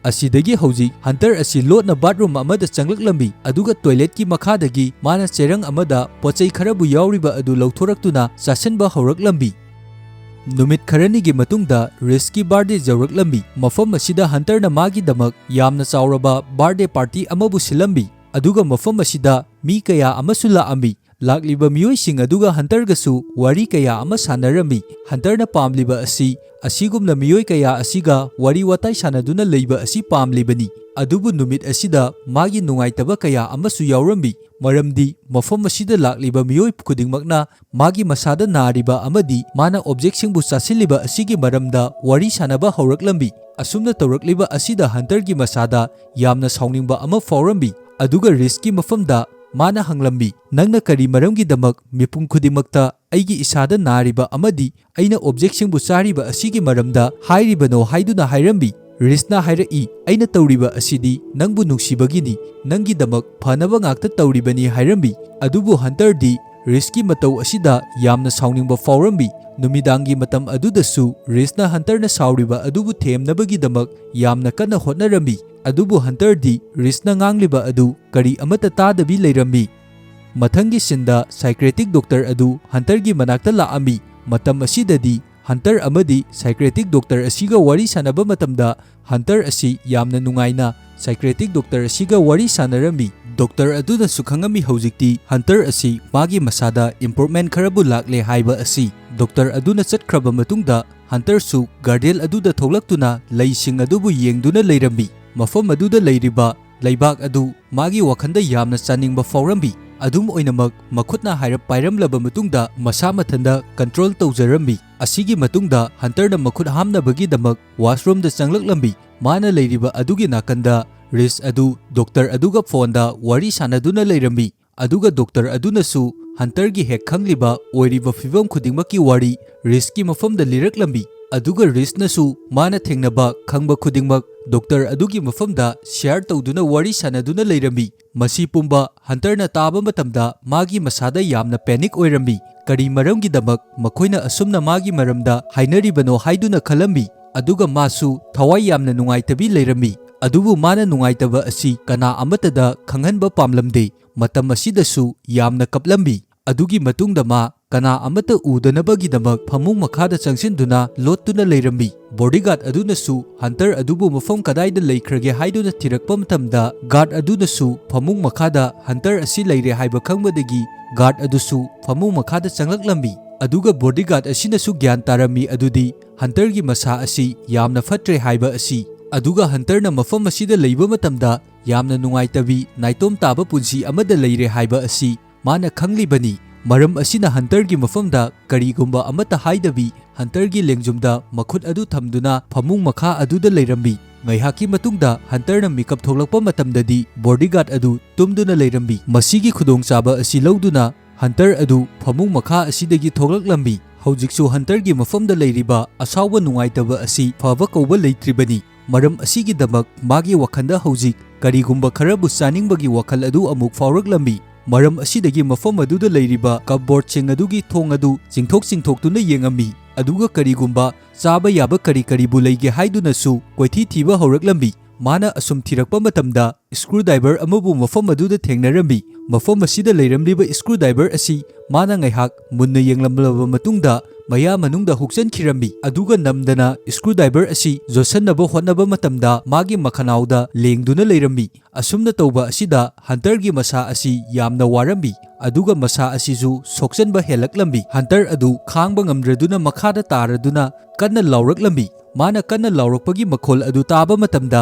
ꯑꯁꯤꯗꯒꯤ ꯍꯧꯖꯤꯛ ꯍꯟꯇꯔ ꯑꯁꯤ ꯂꯣꯠꯅ ꯕꯥꯊꯔꯨꯝ ꯑꯃꯗ ꯆꯪꯂꯛꯂꯝꯃꯤ, ꯑꯗꯨꯒ ꯇꯣꯏꯂꯦꯠꯀꯤ ꯃꯈꯥꯗꯒꯤ ꯃꯥꯅ ꯆꯦꯔꯪ ꯑꯃꯗ ꯄꯣꯠꯆꯩ ꯈꯔꯕꯨ ꯌꯥꯎꯔꯤꯕ ꯑꯗꯨ ꯂꯧꯊꯣꯔꯛꯇꯨꯅ ꯆꯥꯁꯤꯟꯕ ꯍꯧꯔꯛꯂꯝꯃꯤ꯫ ꯅꯨꯃꯤꯠ ꯈꯔꯅꯤꯒꯤ ꯃꯇꯨꯡꯗ ꯔꯤꯁꯀꯤ ꯕꯥꯔꯗꯦ ꯌꯧꯔꯛꯂꯝꯃꯤ꯫ ꯃꯐꯝ ꯑꯁꯤꯗ ꯍꯟꯇꯔꯅ ꯃꯥꯒꯤꯗꯃꯛ ꯌꯥꯝꯅ ꯆꯥꯎꯔꯕ ꯕꯥꯔꯗꯦ ꯄꯥꯔꯇꯤ ꯑꯃꯕꯨ ꯁꯤꯜꯂꯝꯃꯤ, ꯑꯗꯨꯒ ꯃꯐꯝ ꯑꯁꯤꯗ ꯃꯤ ꯀꯌꯥ ꯑꯃꯁꯨ ꯂꯥꯛꯑꯝꯃꯤ꯫ ꯂꯥꯛꯂꯤꯕ ꯃꯤꯑꯣꯏꯁꯤꯡ ꯑꯗꯨꯒ ꯍꯟꯇꯔꯒꯁꯨ ꯋꯥꯔꯤ ꯀꯌꯥ ꯑꯃ ꯁꯥꯟꯅꯔꯝꯃꯤ꯫ ꯍꯟꯇꯔꯅ ꯄꯥꯝꯂꯤꯕ ꯑꯁꯤ ꯑꯁꯤꯒꯨꯝꯅ ꯃꯤꯑꯣꯏ ꯀꯌꯥ ꯑꯁꯤꯒ ꯋꯥꯔꯤ ꯋꯥꯇꯥꯏ ꯁꯥꯟꯅꯗꯨꯅ ꯂꯩꯕ ꯑꯁꯤ ꯄꯥꯝꯂꯤꯕꯅꯤ꯫ ꯑꯗꯨꯕꯨ ꯅꯨꯃꯤꯠ ꯑꯁꯤꯗ ꯃꯥꯒꯤ ꯅꯨꯡꯉꯥꯏꯇꯕ ꯀꯌꯥ ꯑꯃꯁꯨ ꯌꯥꯎꯔꯝꯃꯤ, ꯃꯔꯝꯗꯤ ꯃꯐꯝ ꯑꯁꯤꯗ ꯂꯥꯛꯂꯤꯕ ꯃꯤꯑꯣꯏ ꯈꯨꯗꯤꯡꯃꯛꯅ ꯃꯥꯒꯤ ꯃꯁꯥꯗ ꯅꯥꯔꯤꯕ ꯑꯃꯗꯤ ꯃꯥꯅ ꯑꯣꯕꯖꯦꯛꯁꯤꯡꯕꯨ ꯆꯥꯁꯤꯜꯂꯤꯕ ꯑꯁꯤꯒꯤ ꯃꯔꯝꯗ ꯋꯥꯔꯤ ꯁꯥꯟꯅꯕ ꯍꯧꯔꯛꯂꯝꯃꯤ꯫ ꯑꯁꯨꯝꯅ ꯇꯧꯔꯛꯂꯤꯕ ꯑꯁꯤꯗ ꯍꯟꯇꯔꯒꯤ ꯃꯁꯥꯗ ꯌꯥꯝꯅ ꯁꯥꯎꯅꯤꯡꯕ ꯑꯃ ꯐꯥꯎꯔꯝꯃꯤ, ꯑꯗꯨꯒ ꯔꯤꯁꯀꯤ ꯃꯐꯝꯗ ꯃꯥꯅ ꯍꯪꯂꯝꯃꯤ, "ꯅꯪꯅ ꯀꯔꯤ ꯃꯔꯝꯒꯤꯗꯃꯛ ꯃꯤꯄꯨꯝ ꯈꯨꯗꯤꯡꯃꯛꯇ ꯑꯩꯒꯤ ꯏꯁꯥꯗ ꯅꯥꯔꯤꯕ ꯑꯃꯗꯤ ꯑꯩꯅ ꯑꯣꯕꯖꯦꯛꯁꯤꯡꯕꯨ ꯆꯥꯔꯤꯕ ꯑꯁꯤꯒꯤ ꯃꯔꯝꯗ ꯍꯥꯏꯔꯤꯕꯅꯣ?" ꯍꯥꯏꯗꯨꯅ ꯍꯥꯏꯔꯝꯃꯤ꯫ ꯔꯤꯁꯅ ꯍꯥꯏꯔꯛꯏ, "ꯑꯩꯅ ꯇꯧꯔꯤꯕ ꯑꯁꯤꯗꯤ ꯅꯪꯕꯨ ꯅꯨꯡꯁꯤꯕꯒꯤꯅꯤ, ꯅꯪꯒꯤꯗꯃꯛ ꯐꯅꯕ ꯉꯥꯛꯇ ꯇꯧꯔꯤꯕꯅꯤ" ꯍꯥꯏꯔꯝꯃꯤ꯫ ꯑꯗꯨꯕꯨ ꯍꯟꯇꯔꯗꯤ ꯔꯤꯁꯀꯤ ꯃꯇꯧ ꯑꯁꯤꯗ ꯌꯥꯝꯅ ꯁꯥꯎꯅꯤꯡꯕ ꯐꯥꯎꯔꯝꯃꯤ꯫ ꯅꯨꯃꯤꯗꯥꯡꯒꯤ ꯃꯇꯝ ꯑꯗꯨꯗꯁꯨ ꯔꯤꯁꯅ ꯍꯟꯇꯔꯅ ꯁꯥꯎꯔꯤꯕ ꯑꯗꯨꯕꯨ ꯊꯦꯝꯅꯕꯒꯤꯗꯃꯛ ꯌꯥꯝꯅ ꯀꯟꯅ ꯍꯣꯠꯅꯔꯝꯃꯤ꯫ ꯑꯗꯨꯕꯨ ꯍꯟꯇꯔꯗꯤ ꯔꯤꯁꯅ ꯉꯥꯡꯂꯤꯕ ꯑꯗꯨ ꯀꯔꯤ ꯑꯃꯠꯇ ꯇꯥꯗꯕꯤ ꯂꯩꯔꯝꯃꯤ꯫ ꯃꯊꯪꯒꯤ ꯁꯤꯟꯗ ꯁꯥꯏꯀ꯭ꯔꯦꯇꯤꯛ ꯗꯣꯛꯇꯔ ꯑꯗꯨ ꯍꯟꯇꯔꯒꯤ ꯃꯅꯥꯛꯇ ꯂꯥꯛꯑꯝꯃꯤ꯫ ꯃꯇꯝ ꯑꯁꯤꯗꯗꯤ ꯍꯟꯇꯔ ꯑꯃꯗꯤ ꯁꯥꯏꯀ꯭ꯔꯦꯇꯤꯛ ꯗꯣꯛꯇꯔ ꯑꯁꯤꯒ ꯋꯥꯔꯤ ꯁꯥꯟꯅꯕ ꯃꯇꯝꯗ ꯍꯟꯇꯔ ꯑꯁꯤ ꯌꯥꯝꯅ ꯅꯨꯡꯉꯥꯏꯅ ꯁꯥꯏꯀ꯭ꯔꯦꯇꯤꯛ ꯗꯣꯛꯇꯔ ꯑꯁꯤꯒ ꯋꯥꯔꯤ ꯁꯥꯟꯅꯔꯝꯃꯤ꯫ ꯗꯣꯛꯇꯔ ꯑꯗꯨꯅꯁꯨ ꯈꯪꯉꯝꯃꯤ ꯍꯧꯖꯤꯛꯇꯤ ꯍꯟꯇꯔ ꯑꯁꯤ ꯃꯥꯒꯤ ꯃꯁꯥꯗ ꯏꯝꯄ꯭ꯔꯨꯚꯃꯦꯟ ꯈꯔꯕꯨ ꯂꯥꯛꯂꯦ ꯍꯥꯏꯕ ꯑꯁꯤ꯫ ꯗꯣꯛꯇꯔ ꯑꯗꯨꯅ ꯆꯠꯈ꯭ꯔꯕ ꯃꯇꯨꯡꯗ ꯍꯟꯇꯔꯁꯨ ꯒꯥꯔꯗꯦꯟ ꯑꯗꯨꯗ ꯊꯣꯛꯂꯛꯇꯨꯅ ꯂꯩꯁꯤꯡ ꯑꯗꯨꯕꯨ ꯌꯦꯡꯗꯨꯅ ꯂꯩꯔꯝꯃꯤ꯫ ꯃꯐꯝ ꯑꯗꯨꯗ ꯂꯩꯔꯤꯕ ꯂꯩꯕꯥꯛ ꯑꯗꯨ ꯃꯥꯒꯤ ꯋꯥꯈꯜꯗ ꯌꯥꯝꯅ ꯆꯥꯅꯤꯡꯕ ꯐꯥꯎꯔꯝꯃꯤ꯫ ꯑꯗꯨꯝ ꯑꯣꯏꯅꯃꯛ, ꯃꯈꯨꯠꯅ ꯍꯥꯏꯔꯞ ꯄꯥꯏꯔꯝꯂꯕ ꯃꯇꯨꯡꯗ ꯃꯁꯥ ꯃꯊꯟꯇ ꯀꯟꯇ꯭ꯔꯣꯜ ꯇꯧꯖꯔꯝꯃꯤ꯫ ꯑꯁꯤꯒꯤ ꯃꯇꯨꯡꯗ ꯍꯟꯇꯔꯅ ꯃꯈꯨꯠ ꯍꯥꯝꯅꯕꯒꯤꯗꯃꯛ ꯋꯥꯁꯔꯨꯝꯗ ꯆꯪꯂꯛꯂꯝꯃꯤ꯫ ꯃꯥꯅ ꯂꯩꯔꯤꯕ ꯑꯗꯨꯒꯤ ꯅꯥꯀꯟꯗ ꯔꯤꯁ ꯑꯗꯨ ꯗꯣꯛꯇꯔ ꯑꯗꯨꯒ ꯐꯣꯟꯗ ꯋꯥꯔꯤ ꯁꯥꯟꯅꯗꯨꯅ ꯂꯩꯔꯝꯃꯤ꯫ ꯑꯗꯨꯒ ꯗꯣꯛꯇꯔ ꯑꯗꯨꯅꯁꯨ ꯍꯟꯇꯔꯒꯤ ꯍꯦꯛ ꯈꯪꯂꯤꯕ ꯑꯣꯏꯔꯤꯕ ꯐꯤꯚꯝ ꯈꯨꯗꯤꯡꯃꯛꯀꯤ ꯋꯥꯔꯤ ꯔꯤꯁꯀꯤ ꯃꯐꯝꯗ ꯂꯤꯔꯛꯂꯝꯃꯤ꯫ ꯑꯗꯨꯒ ꯔꯤꯁꯅꯁꯨ ꯃꯥꯅ ꯊꯦꯡꯅꯕ ꯈꯪꯕ ꯈꯨꯗꯤꯡꯃꯛ ꯗꯣꯛꯇꯔ ꯑꯗꯨꯒꯤ ꯃꯐꯝꯗ ꯁꯤꯌꯥꯔ ꯇꯧꯗꯨꯅ ꯋꯥꯔꯤ ꯁꯥꯟꯅꯗꯨꯅ ꯂꯩꯔꯝꯃꯤ꯫ ꯃꯁꯤ ꯄꯨꯝꯕ ꯍꯟꯇꯔꯅ ꯇꯥꯕ ꯃꯇꯝꯗ ꯃꯥꯒꯤ ꯃꯁꯥꯗ ꯌꯥꯝꯅ ꯄꯦꯅꯤꯛ ꯑꯣꯏꯔꯝꯃꯤ꯫ ꯀꯔꯤ ꯃꯔꯝꯒꯤꯗꯃꯛ ꯃꯈꯣꯏꯅ ꯑꯁꯨꯝꯅ ꯃꯥꯒꯤ ꯃꯔꯝꯗ ꯍꯥꯏꯅꯔꯤꯕꯅꯣ ꯍꯥꯏꯗꯨꯅ ꯈꯜꯂꯝꯃꯤ꯫ ꯑꯗꯨꯒ ꯃꯥꯁꯨ ꯊꯋꯥꯏ ꯌꯥꯝꯅ ꯅꯨꯡꯉꯥꯏꯇꯕꯤ ꯂꯩꯔꯝꯃꯤ꯫ ꯑꯗꯨꯕꯨ ꯃꯥꯅ ꯅꯨꯡꯉꯥꯏꯇꯕ ꯑꯁꯤ ꯀꯅꯥ ꯑꯃꯠꯇꯗ ꯈꯪꯍꯟꯕ ꯄꯥꯝꯂꯝꯗꯦ꯫ ꯃꯇꯝ ꯑꯁꯤꯗꯁꯨ ꯌꯥꯝꯅ ꯀꯞꯂꯝꯃꯤ꯫ ꯑꯗꯨꯒꯤ ꯃꯇꯨꯡꯗ ꯃꯥ ꯀꯅꯥ ꯑꯃꯠꯇ ꯎꯗꯅꯕꯒꯤꯗꯃꯛ ꯐꯃꯨꯡ ꯃꯈꯥꯗ ꯆꯪꯁꯤꯟꯗꯨꯅ ꯂꯣꯠꯇꯨꯅ ꯂꯩꯔꯝꯃꯤ꯫ ꯕꯣꯗꯤꯒꯥꯔꯗ ꯑꯗꯨꯅꯁꯨ ꯍꯟꯇꯔ ꯑꯗꯨꯕꯨ ꯃꯐꯝ ꯀꯗꯥꯏꯗ ꯂꯩꯈ꯭ꯔꯒꯦ ꯍꯥꯏꯗꯨꯅ ꯊꯤꯔꯛꯄ ꯃꯇꯝꯗ, ꯒꯥꯔꯗ ꯑꯗꯨꯅꯁꯨ ꯐꯃꯨꯡ ꯃꯈꯥꯗ ꯍꯟꯇꯔ ꯑꯁꯤ ꯂꯩꯔꯦ ꯍꯥꯏꯕ ꯈꯪꯕꯗꯒꯤ ꯒꯥꯔꯗ ꯑꯗꯨꯁꯨ ꯐꯃꯨꯡ ꯃꯈꯥꯗ ꯆꯪꯂꯛꯂꯝꯃꯤ꯫ ꯑꯗꯨꯒ ꯕꯣꯗꯤꯒꯥꯔꯗ ꯑꯁꯤꯅꯁꯨ ꯒ꯭ꯌꯥꯟ ꯇꯥꯔꯝꯃꯤ ꯑꯗꯨꯗꯤ ꯍꯟꯇꯔꯒꯤ ꯃꯁꯥ ꯑꯁꯤ ꯌꯥꯝꯅ ꯐꯠꯇ꯭ꯔꯦ ꯍꯥꯏꯕ ꯑꯁꯤ꯫ ꯑꯗꯨꯒ ꯍꯟꯇꯔꯅ ꯃꯐꯝ ꯑꯁꯤꯗ ꯂꯩꯕ ꯃꯇꯝꯗ ꯌꯥꯝꯅ ꯅꯨꯡꯉꯥꯏꯇꯕꯤ, ꯅꯥꯏꯇꯣꯝ ꯇꯥꯕ ꯄꯨꯟꯁꯤ ꯑꯃꯗ ꯂꯩꯔꯦ ꯍꯥꯏꯕ ꯑꯁꯤ ꯃꯥꯅ ꯈꯪꯂꯤꯕꯅꯤ꯫ ꯃꯔꯝ ꯑꯁꯤꯅ ꯍꯟꯇꯔꯒꯤ ꯃꯐꯝꯗ ꯀꯔꯤꯒꯨꯝꯕ ꯑꯃꯠꯇ ꯍꯥꯏꯗꯕꯤ, ꯍꯟꯇꯔꯒꯤ ꯂꯦꯡꯖꯨꯝꯗ ꯃꯈꯨꯠ ꯑꯗꯨ ꯊꯝꯗꯨꯅ ꯐꯃꯨꯡ ꯃꯈꯥ ꯑꯗꯨꯗ ꯂꯩꯔꯝꯃꯤ꯫ ꯉꯥꯏꯍꯥꯛꯀꯤ ꯃꯇꯨꯡꯗ ꯍꯟꯇꯔꯅ ꯃꯤꯀꯞ ꯊꯣꯛꯂꯛꯄ ꯃꯇꯝꯗꯗꯤ ꯕꯣꯗꯤꯒꯥꯔꯗ ꯑꯗꯨ ꯇꯨꯝꯗꯨꯅ ꯂꯩꯔꯝꯃꯤ꯫ ꯃꯁꯤꯒꯤ ꯈꯨꯗꯣꯡꯆꯥꯕ ꯑꯁꯤ ꯂꯧꯗꯨꯅ ꯍꯟꯇꯔ ꯑꯗꯨ ꯐꯃꯨꯡ ꯃꯈꯥ ꯑꯁꯤꯗꯒꯤ ꯊꯣꯛꯂꯛꯂꯝꯃꯤ꯫ ꯍꯧꯖꯤꯛꯁꯨ ꯍꯟꯇꯔꯒꯤ ꯃꯐꯝꯗ ꯂꯩꯔꯤꯕ ꯑꯁꯥꯎꯕ ꯅꯨꯡꯉꯥꯏꯇꯕ ꯑꯁꯤ ꯐꯕ ꯀꯧꯕ ꯂꯩꯇ꯭ꯔꯤꯕꯅꯤ꯫ ꯃꯔꯝ ꯑꯁꯤꯒꯤꯗꯃꯛ ꯃꯥꯒꯤ ꯋꯥꯈꯜꯗ ꯍꯧꯖꯤꯛ ꯀꯔꯤꯒꯨꯝꯕ ꯈꯔꯕꯨ ꯆꯥꯅꯤꯡꯕꯒꯤ ꯋꯥꯈꯜ ꯑꯗꯨ ꯑꯃꯨꯛ ꯐꯥꯎꯔꯛꯂꯝꯃꯤ꯫ ꯃꯔꯝ ꯑꯁꯤꯗꯒꯤ ꯃꯐꯝ ꯑꯗꯨꯗ ꯂꯩꯔꯤꯕ ꯀꯞꯕꯣꯔꯗꯁꯤꯡ ꯑꯗꯨꯒꯤ ꯊꯣꯡ ꯑꯗꯨ ꯆꯤꯡꯊꯣꯛ ꯆꯤꯡꯊꯣꯛꯇꯨꯅ ꯌꯦꯡꯉꯝꯃꯤ, ꯑꯗꯨꯒ ꯀꯔꯤꯒꯨꯝꯕ ꯆꯥꯕ ꯌꯥꯕ ꯀꯔꯤ ꯀꯔꯤꯕꯨ ꯂꯩꯒꯦ ꯍꯥꯏꯗꯨꯅꯁꯨ ꯀꯣꯏꯊꯤ ꯊꯤꯕ ꯍꯧꯔꯛꯂꯝꯃꯤ꯫ ꯃꯥꯅ ꯑꯁꯨꯝ ꯊꯤꯔꯛꯄ ꯃꯇꯝꯗ ꯁ꯭ꯀ꯭ꯔꯨ ꯗ꯭ꯔꯥꯏꯚꯔ ꯑꯃꯕꯨ ꯃꯐꯝ ꯑꯗꯨꯗ ꯊꯦꯡꯅꯔꯝꯃꯤ꯫ ꯃꯐꯝ ꯑꯁꯤꯗ ꯂꯩꯔꯝꯂꯤꯕ ꯁ꯭ꯀ꯭ꯔꯨ ꯗ꯭ꯔꯥꯏꯚꯔ ꯑꯁꯤ ꯃꯥꯅ ꯉꯥꯏꯍꯥꯛ ꯃꯨꯟꯅ ꯌꯦꯡꯂꯝꯂꯕ ꯃꯇꯨꯡꯗ ꯃꯌꯥ ꯃꯅꯨꯡꯗ ꯍꯨꯛꯆꯟꯈꯤꯔꯝꯃꯤ꯫ ꯑꯗꯨꯒ ꯅꯝꯗꯅ ꯁ꯭ꯀ꯭ꯔꯨ ꯗ꯭ꯔꯥꯏꯚꯔ ꯑꯁꯤ ꯌꯣꯠꯁꯟꯅꯕ ꯍꯣꯠꯅꯕ ꯃꯇꯝꯗ ꯃꯥꯒꯤ ꯃꯈꯅꯥꯎꯗ ꯂꯦꯡꯗꯨꯅ ꯂꯩꯔꯝꯃꯤ꯫ ꯑꯁꯨꯝꯅ ꯇꯧꯕ ꯑꯁꯤꯗ ꯍꯟꯇꯔꯒꯤ ꯃꯁꯥ ꯑꯁꯤ ꯌꯥꯝꯅ ꯋꯥꯔꯝꯃꯤ, ꯑꯗꯨꯒ ꯃꯁꯥ ꯑꯁꯤꯁꯨ ꯁꯣꯛꯆꯟꯕ ꯍꯦꯜꯂꯛꯂꯝꯃꯤ꯫ ꯍꯟꯇꯔ ꯑꯗꯨ ꯈꯥꯡꯕ ꯉꯝꯗ꯭ꯔꯗꯨꯅ ꯃꯈꯥꯗ ꯇꯥꯔꯗꯨꯅ ꯀꯟꯅ ꯂꯥꯎꯔꯛꯂꯝꯃꯤ꯫ ꯃꯥꯅ ꯀꯟꯅ ꯂꯥꯎꯔꯛꯄꯒꯤ ꯃꯈꯣꯜ ꯑꯗꯨ ꯇꯥꯕ ꯃꯇꯝꯗ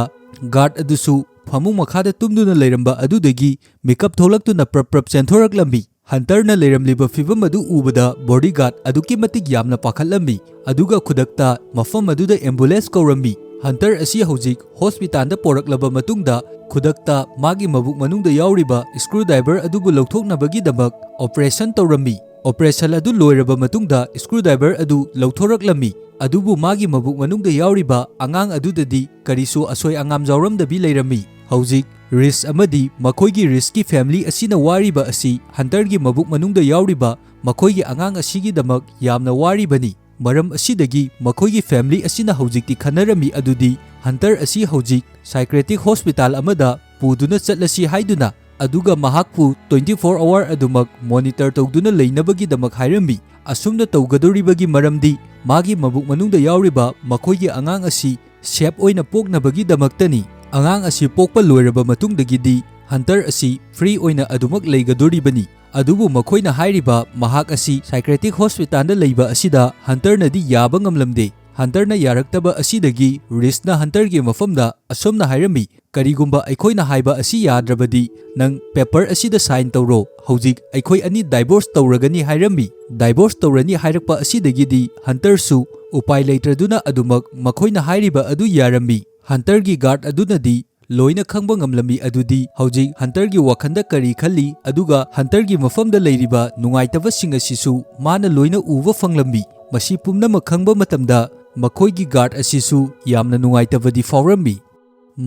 ꯒꯥꯔꯗ ꯑꯗꯨꯁꯨ ꯐꯃꯨꯡ ꯃꯈꯥꯗ ꯇꯨꯝꯗꯨꯅ ꯂꯩꯔꯝꯕ ꯑꯗꯨꯗꯒꯤ ꯃꯤꯀꯞ ꯊꯣꯛꯂꯛꯇꯨꯅ ꯄ꯭ꯔꯞ ꯄ꯭ꯔꯞ ꯆꯦꯟꯊꯣꯔꯛꯂꯝꯃꯤ꯫ ꯍꯟꯇꯔꯅ ꯂꯩꯔꯝꯂꯤꯕ ꯐꯤꯚꯝ ꯑꯗꯨ ꯎꯕꯗ ꯕꯣꯗꯤꯒꯥꯔꯗ ꯑꯗꯨꯛꯀꯤ ꯃꯇꯤꯛ ꯌꯥꯝꯅ ꯄꯥꯈꯠꯂꯝꯃꯤ, ꯑꯗꯨꯒ ꯈꯨꯗꯛꯇ ꯃꯐꯝ ꯑꯗꯨꯗ ꯑꯦꯝꯕꯨꯂꯦꯟꯁ ꯀꯧꯔꯝꯃꯤ꯫ ꯍꯟꯇꯔ ꯑꯁꯤ ꯍꯧꯖꯤꯛ ꯍꯣꯁꯄꯤꯇꯥꯜꯗ ꯄꯣꯔꯛꯂꯕ ꯃꯇꯨꯡꯗ ꯈꯨꯗꯛꯇ ꯃꯥꯒꯤ ꯃꯕꯨꯛ ꯃꯅꯨꯡꯗ ꯌꯥꯎꯔꯤꯕ screwdriver ꯑꯗꯨꯕꯨ ꯂꯧꯊꯣꯛꯅꯕꯒꯤꯗꯃꯛ operation ꯇꯧꯔꯝꯃꯤ꯫ Operation ꯑꯗꯨ ꯂꯣꯏꯔꯕ ꯃꯇꯨꯡꯗ screwdriver ꯑꯗꯨ ꯂꯧꯊꯣꯔꯛꯂꯝꯃꯤ꯫ ꯑꯗꯨꯕꯨ ꯃꯥꯒꯤ ꯃꯕꯨꯛ ꯃꯅꯨꯡꯗ ꯌꯥꯎꯔꯤꯕ ꯑꯉꯥꯡ ꯑꯗꯨꯗꯗꯤ ꯀꯔꯤꯁꯨ ꯑꯁꯣꯏ ꯑꯉꯥꯝ ꯌꯥꯎꯔꯝꯗꯕꯤ ꯂꯩꯔꯝꯃꯤ꯫ ꯍꯧꯖꯤꯛ ꯔꯤꯁ ꯑꯃꯗꯤ ꯃꯈꯣꯏꯒꯤ ꯔꯤꯁꯀꯤ family ꯑꯁꯤꯅ ꯋꯥꯔꯤꯕ ꯑꯁꯤ ꯍꯟꯇꯔꯒꯤ ꯃꯕꯨꯛ ꯃꯅꯨꯡꯗ ꯌꯥꯎꯔꯤꯕ ꯃꯈꯣꯏꯒꯤ ꯑꯉꯥꯡ ꯑꯁꯤꯒꯤꯗꯃꯛ ꯌꯥꯝꯅ ꯋꯥꯔꯤꯕꯅꯤ꯫ ꯃꯔꯝ ꯑꯁꯤꯗꯒꯤ ꯃꯈꯣꯏꯒꯤ family ꯑꯁꯤꯅ ꯍꯧꯖꯤꯛꯇꯤ ꯈꯟꯅꯔꯝꯃꯤ ꯑꯗꯨꯗꯤ ꯍꯟꯇꯔ ꯑꯁꯤ ꯍꯧꯖꯤꯛ psychiatric hospital ꯑꯃꯗ ꯄꯨꯗꯨꯅ ꯆꯠꯂꯁꯤ ꯍꯥꯏꯗꯨꯅ, ꯑꯗꯨꯒ ꯃꯍꯥꯛꯄꯨ twenty four hour ꯑꯗꯨꯃꯛ monitor ꯇꯧꯗꯨꯅ ꯂꯩꯅꯕꯒꯤꯗꯃꯛ ꯍꯥꯏꯔꯝꯃꯤ꯫ ꯑꯁꯨꯝꯅ ꯇꯧꯒꯗꯧꯔꯤꯕꯒꯤ ꯃꯔꯝꯗꯤ ꯃꯥꯒꯤ ꯃꯕꯨꯛ ꯃꯅꯨꯡꯗ ꯌꯥꯎꯔꯤꯕ ꯃꯈꯣꯏꯒꯤ ꯑꯉꯥꯡ ꯑꯁꯤ safe ꯑꯣꯏꯅ ꯄꯣꯛꯅꯕꯒꯤꯗꯃꯛꯇꯅꯤ꯫ ꯑꯉꯥꯡ ꯑꯁꯤ ꯄꯣꯛꯄ ꯂꯣꯏꯔꯕ ꯃꯇꯨꯡꯗꯒꯤꯗꯤ ꯍꯟꯇꯔ ꯑꯁꯤ free ꯑꯣꯏꯅ ꯑꯗꯨꯃꯛ ꯂꯩꯒꯗꯣꯔꯤꯕꯅꯤ꯫ ꯑꯗꯨꯕꯨ ꯃꯈꯣꯏꯅ ꯍꯥꯏꯔꯤꯕ ꯃꯍꯥꯛ ꯑꯁꯤ psychiatric hospitalꯗ ꯂꯩꯕ ꯑꯁꯤꯗ ꯍꯟꯇꯔꯅꯗꯤ ꯌꯥꯕ ꯉꯝꯂꯝꯗꯦ꯫ ꯍꯟꯇꯔꯅ ꯌꯥꯔꯛꯇꯕ ꯑꯁꯤꯗꯒꯤ ꯔꯤꯁꯅ ꯍꯟꯇꯔꯒꯤ ꯃꯐꯝꯗ ꯑꯁꯨꯝꯅ ꯍꯥꯏꯔꯝꯃꯤ, "ꯀꯔꯤꯒꯨꯝꯕ ꯑꯩꯈꯣꯏꯅ ꯍꯥꯏꯕ ꯑꯁꯤ ꯌꯥꯗ꯭ꯔꯕꯗꯤ ꯅꯪ paper ꯑꯁꯤꯗ sign ꯇꯧꯔꯣ꯫ ꯍꯧꯖꯤꯛ ꯑꯩꯈꯣꯏ ꯑꯅꯤ divorce ꯇꯧꯔꯒꯅꯤ" ꯍꯥꯏꯔꯝꯃꯤ꯫ Divorce ꯇꯧꯔꯅꯤ ꯍꯥꯏꯔꯛꯄ ꯑꯁꯤꯗꯒꯤꯗꯤ ꯍꯟꯇꯔꯁꯨ ꯎꯄꯥꯏ ꯂꯩꯇ꯭ꯔꯗꯨꯅ ꯑꯗꯨꯃꯛ ꯃꯈꯣꯏꯅ ꯍꯥꯏꯔꯤꯕ ꯑꯗꯨ ꯌꯥꯔꯝꯃꯤ꯫ ꯍꯟꯇꯔꯒꯤ guard ꯑꯗꯨꯅꯗꯤ ꯂꯣꯏꯅ ꯈꯪꯕ ꯉꯝꯂꯝꯃꯤ ꯑꯗꯨꯗꯤ ꯍꯧꯖꯤꯛ ꯍꯟꯇꯔꯒꯤ ꯋꯥꯈꯜꯗ ꯀꯔꯤ ꯈꯜꯂꯤ, ꯑꯗꯨꯒ ꯍꯟꯇꯔꯒꯤ ꯃꯐꯝꯗ ꯂꯩꯔꯤꯕ ꯅꯨꯡꯉꯥꯏꯇꯕꯁꯤꯡ ꯑꯁꯤꯁꯨ ꯃꯥꯅ ꯂꯣꯏꯅ ꯎꯕ ꯐꯪꯂꯝꯃꯤ꯫ ꯃꯁꯤ ꯄꯨꯝꯅꯃꯛ ꯈꯪꯕ ꯃꯇꯝꯗ ꯃꯈꯣꯏꯒꯤ guard ꯑꯁꯤꯁꯨ ꯌꯥꯝꯅ ꯅꯨꯡꯉꯥꯏꯇꯕꯗꯤ ꯐꯥꯎꯔꯝꯃꯤ꯫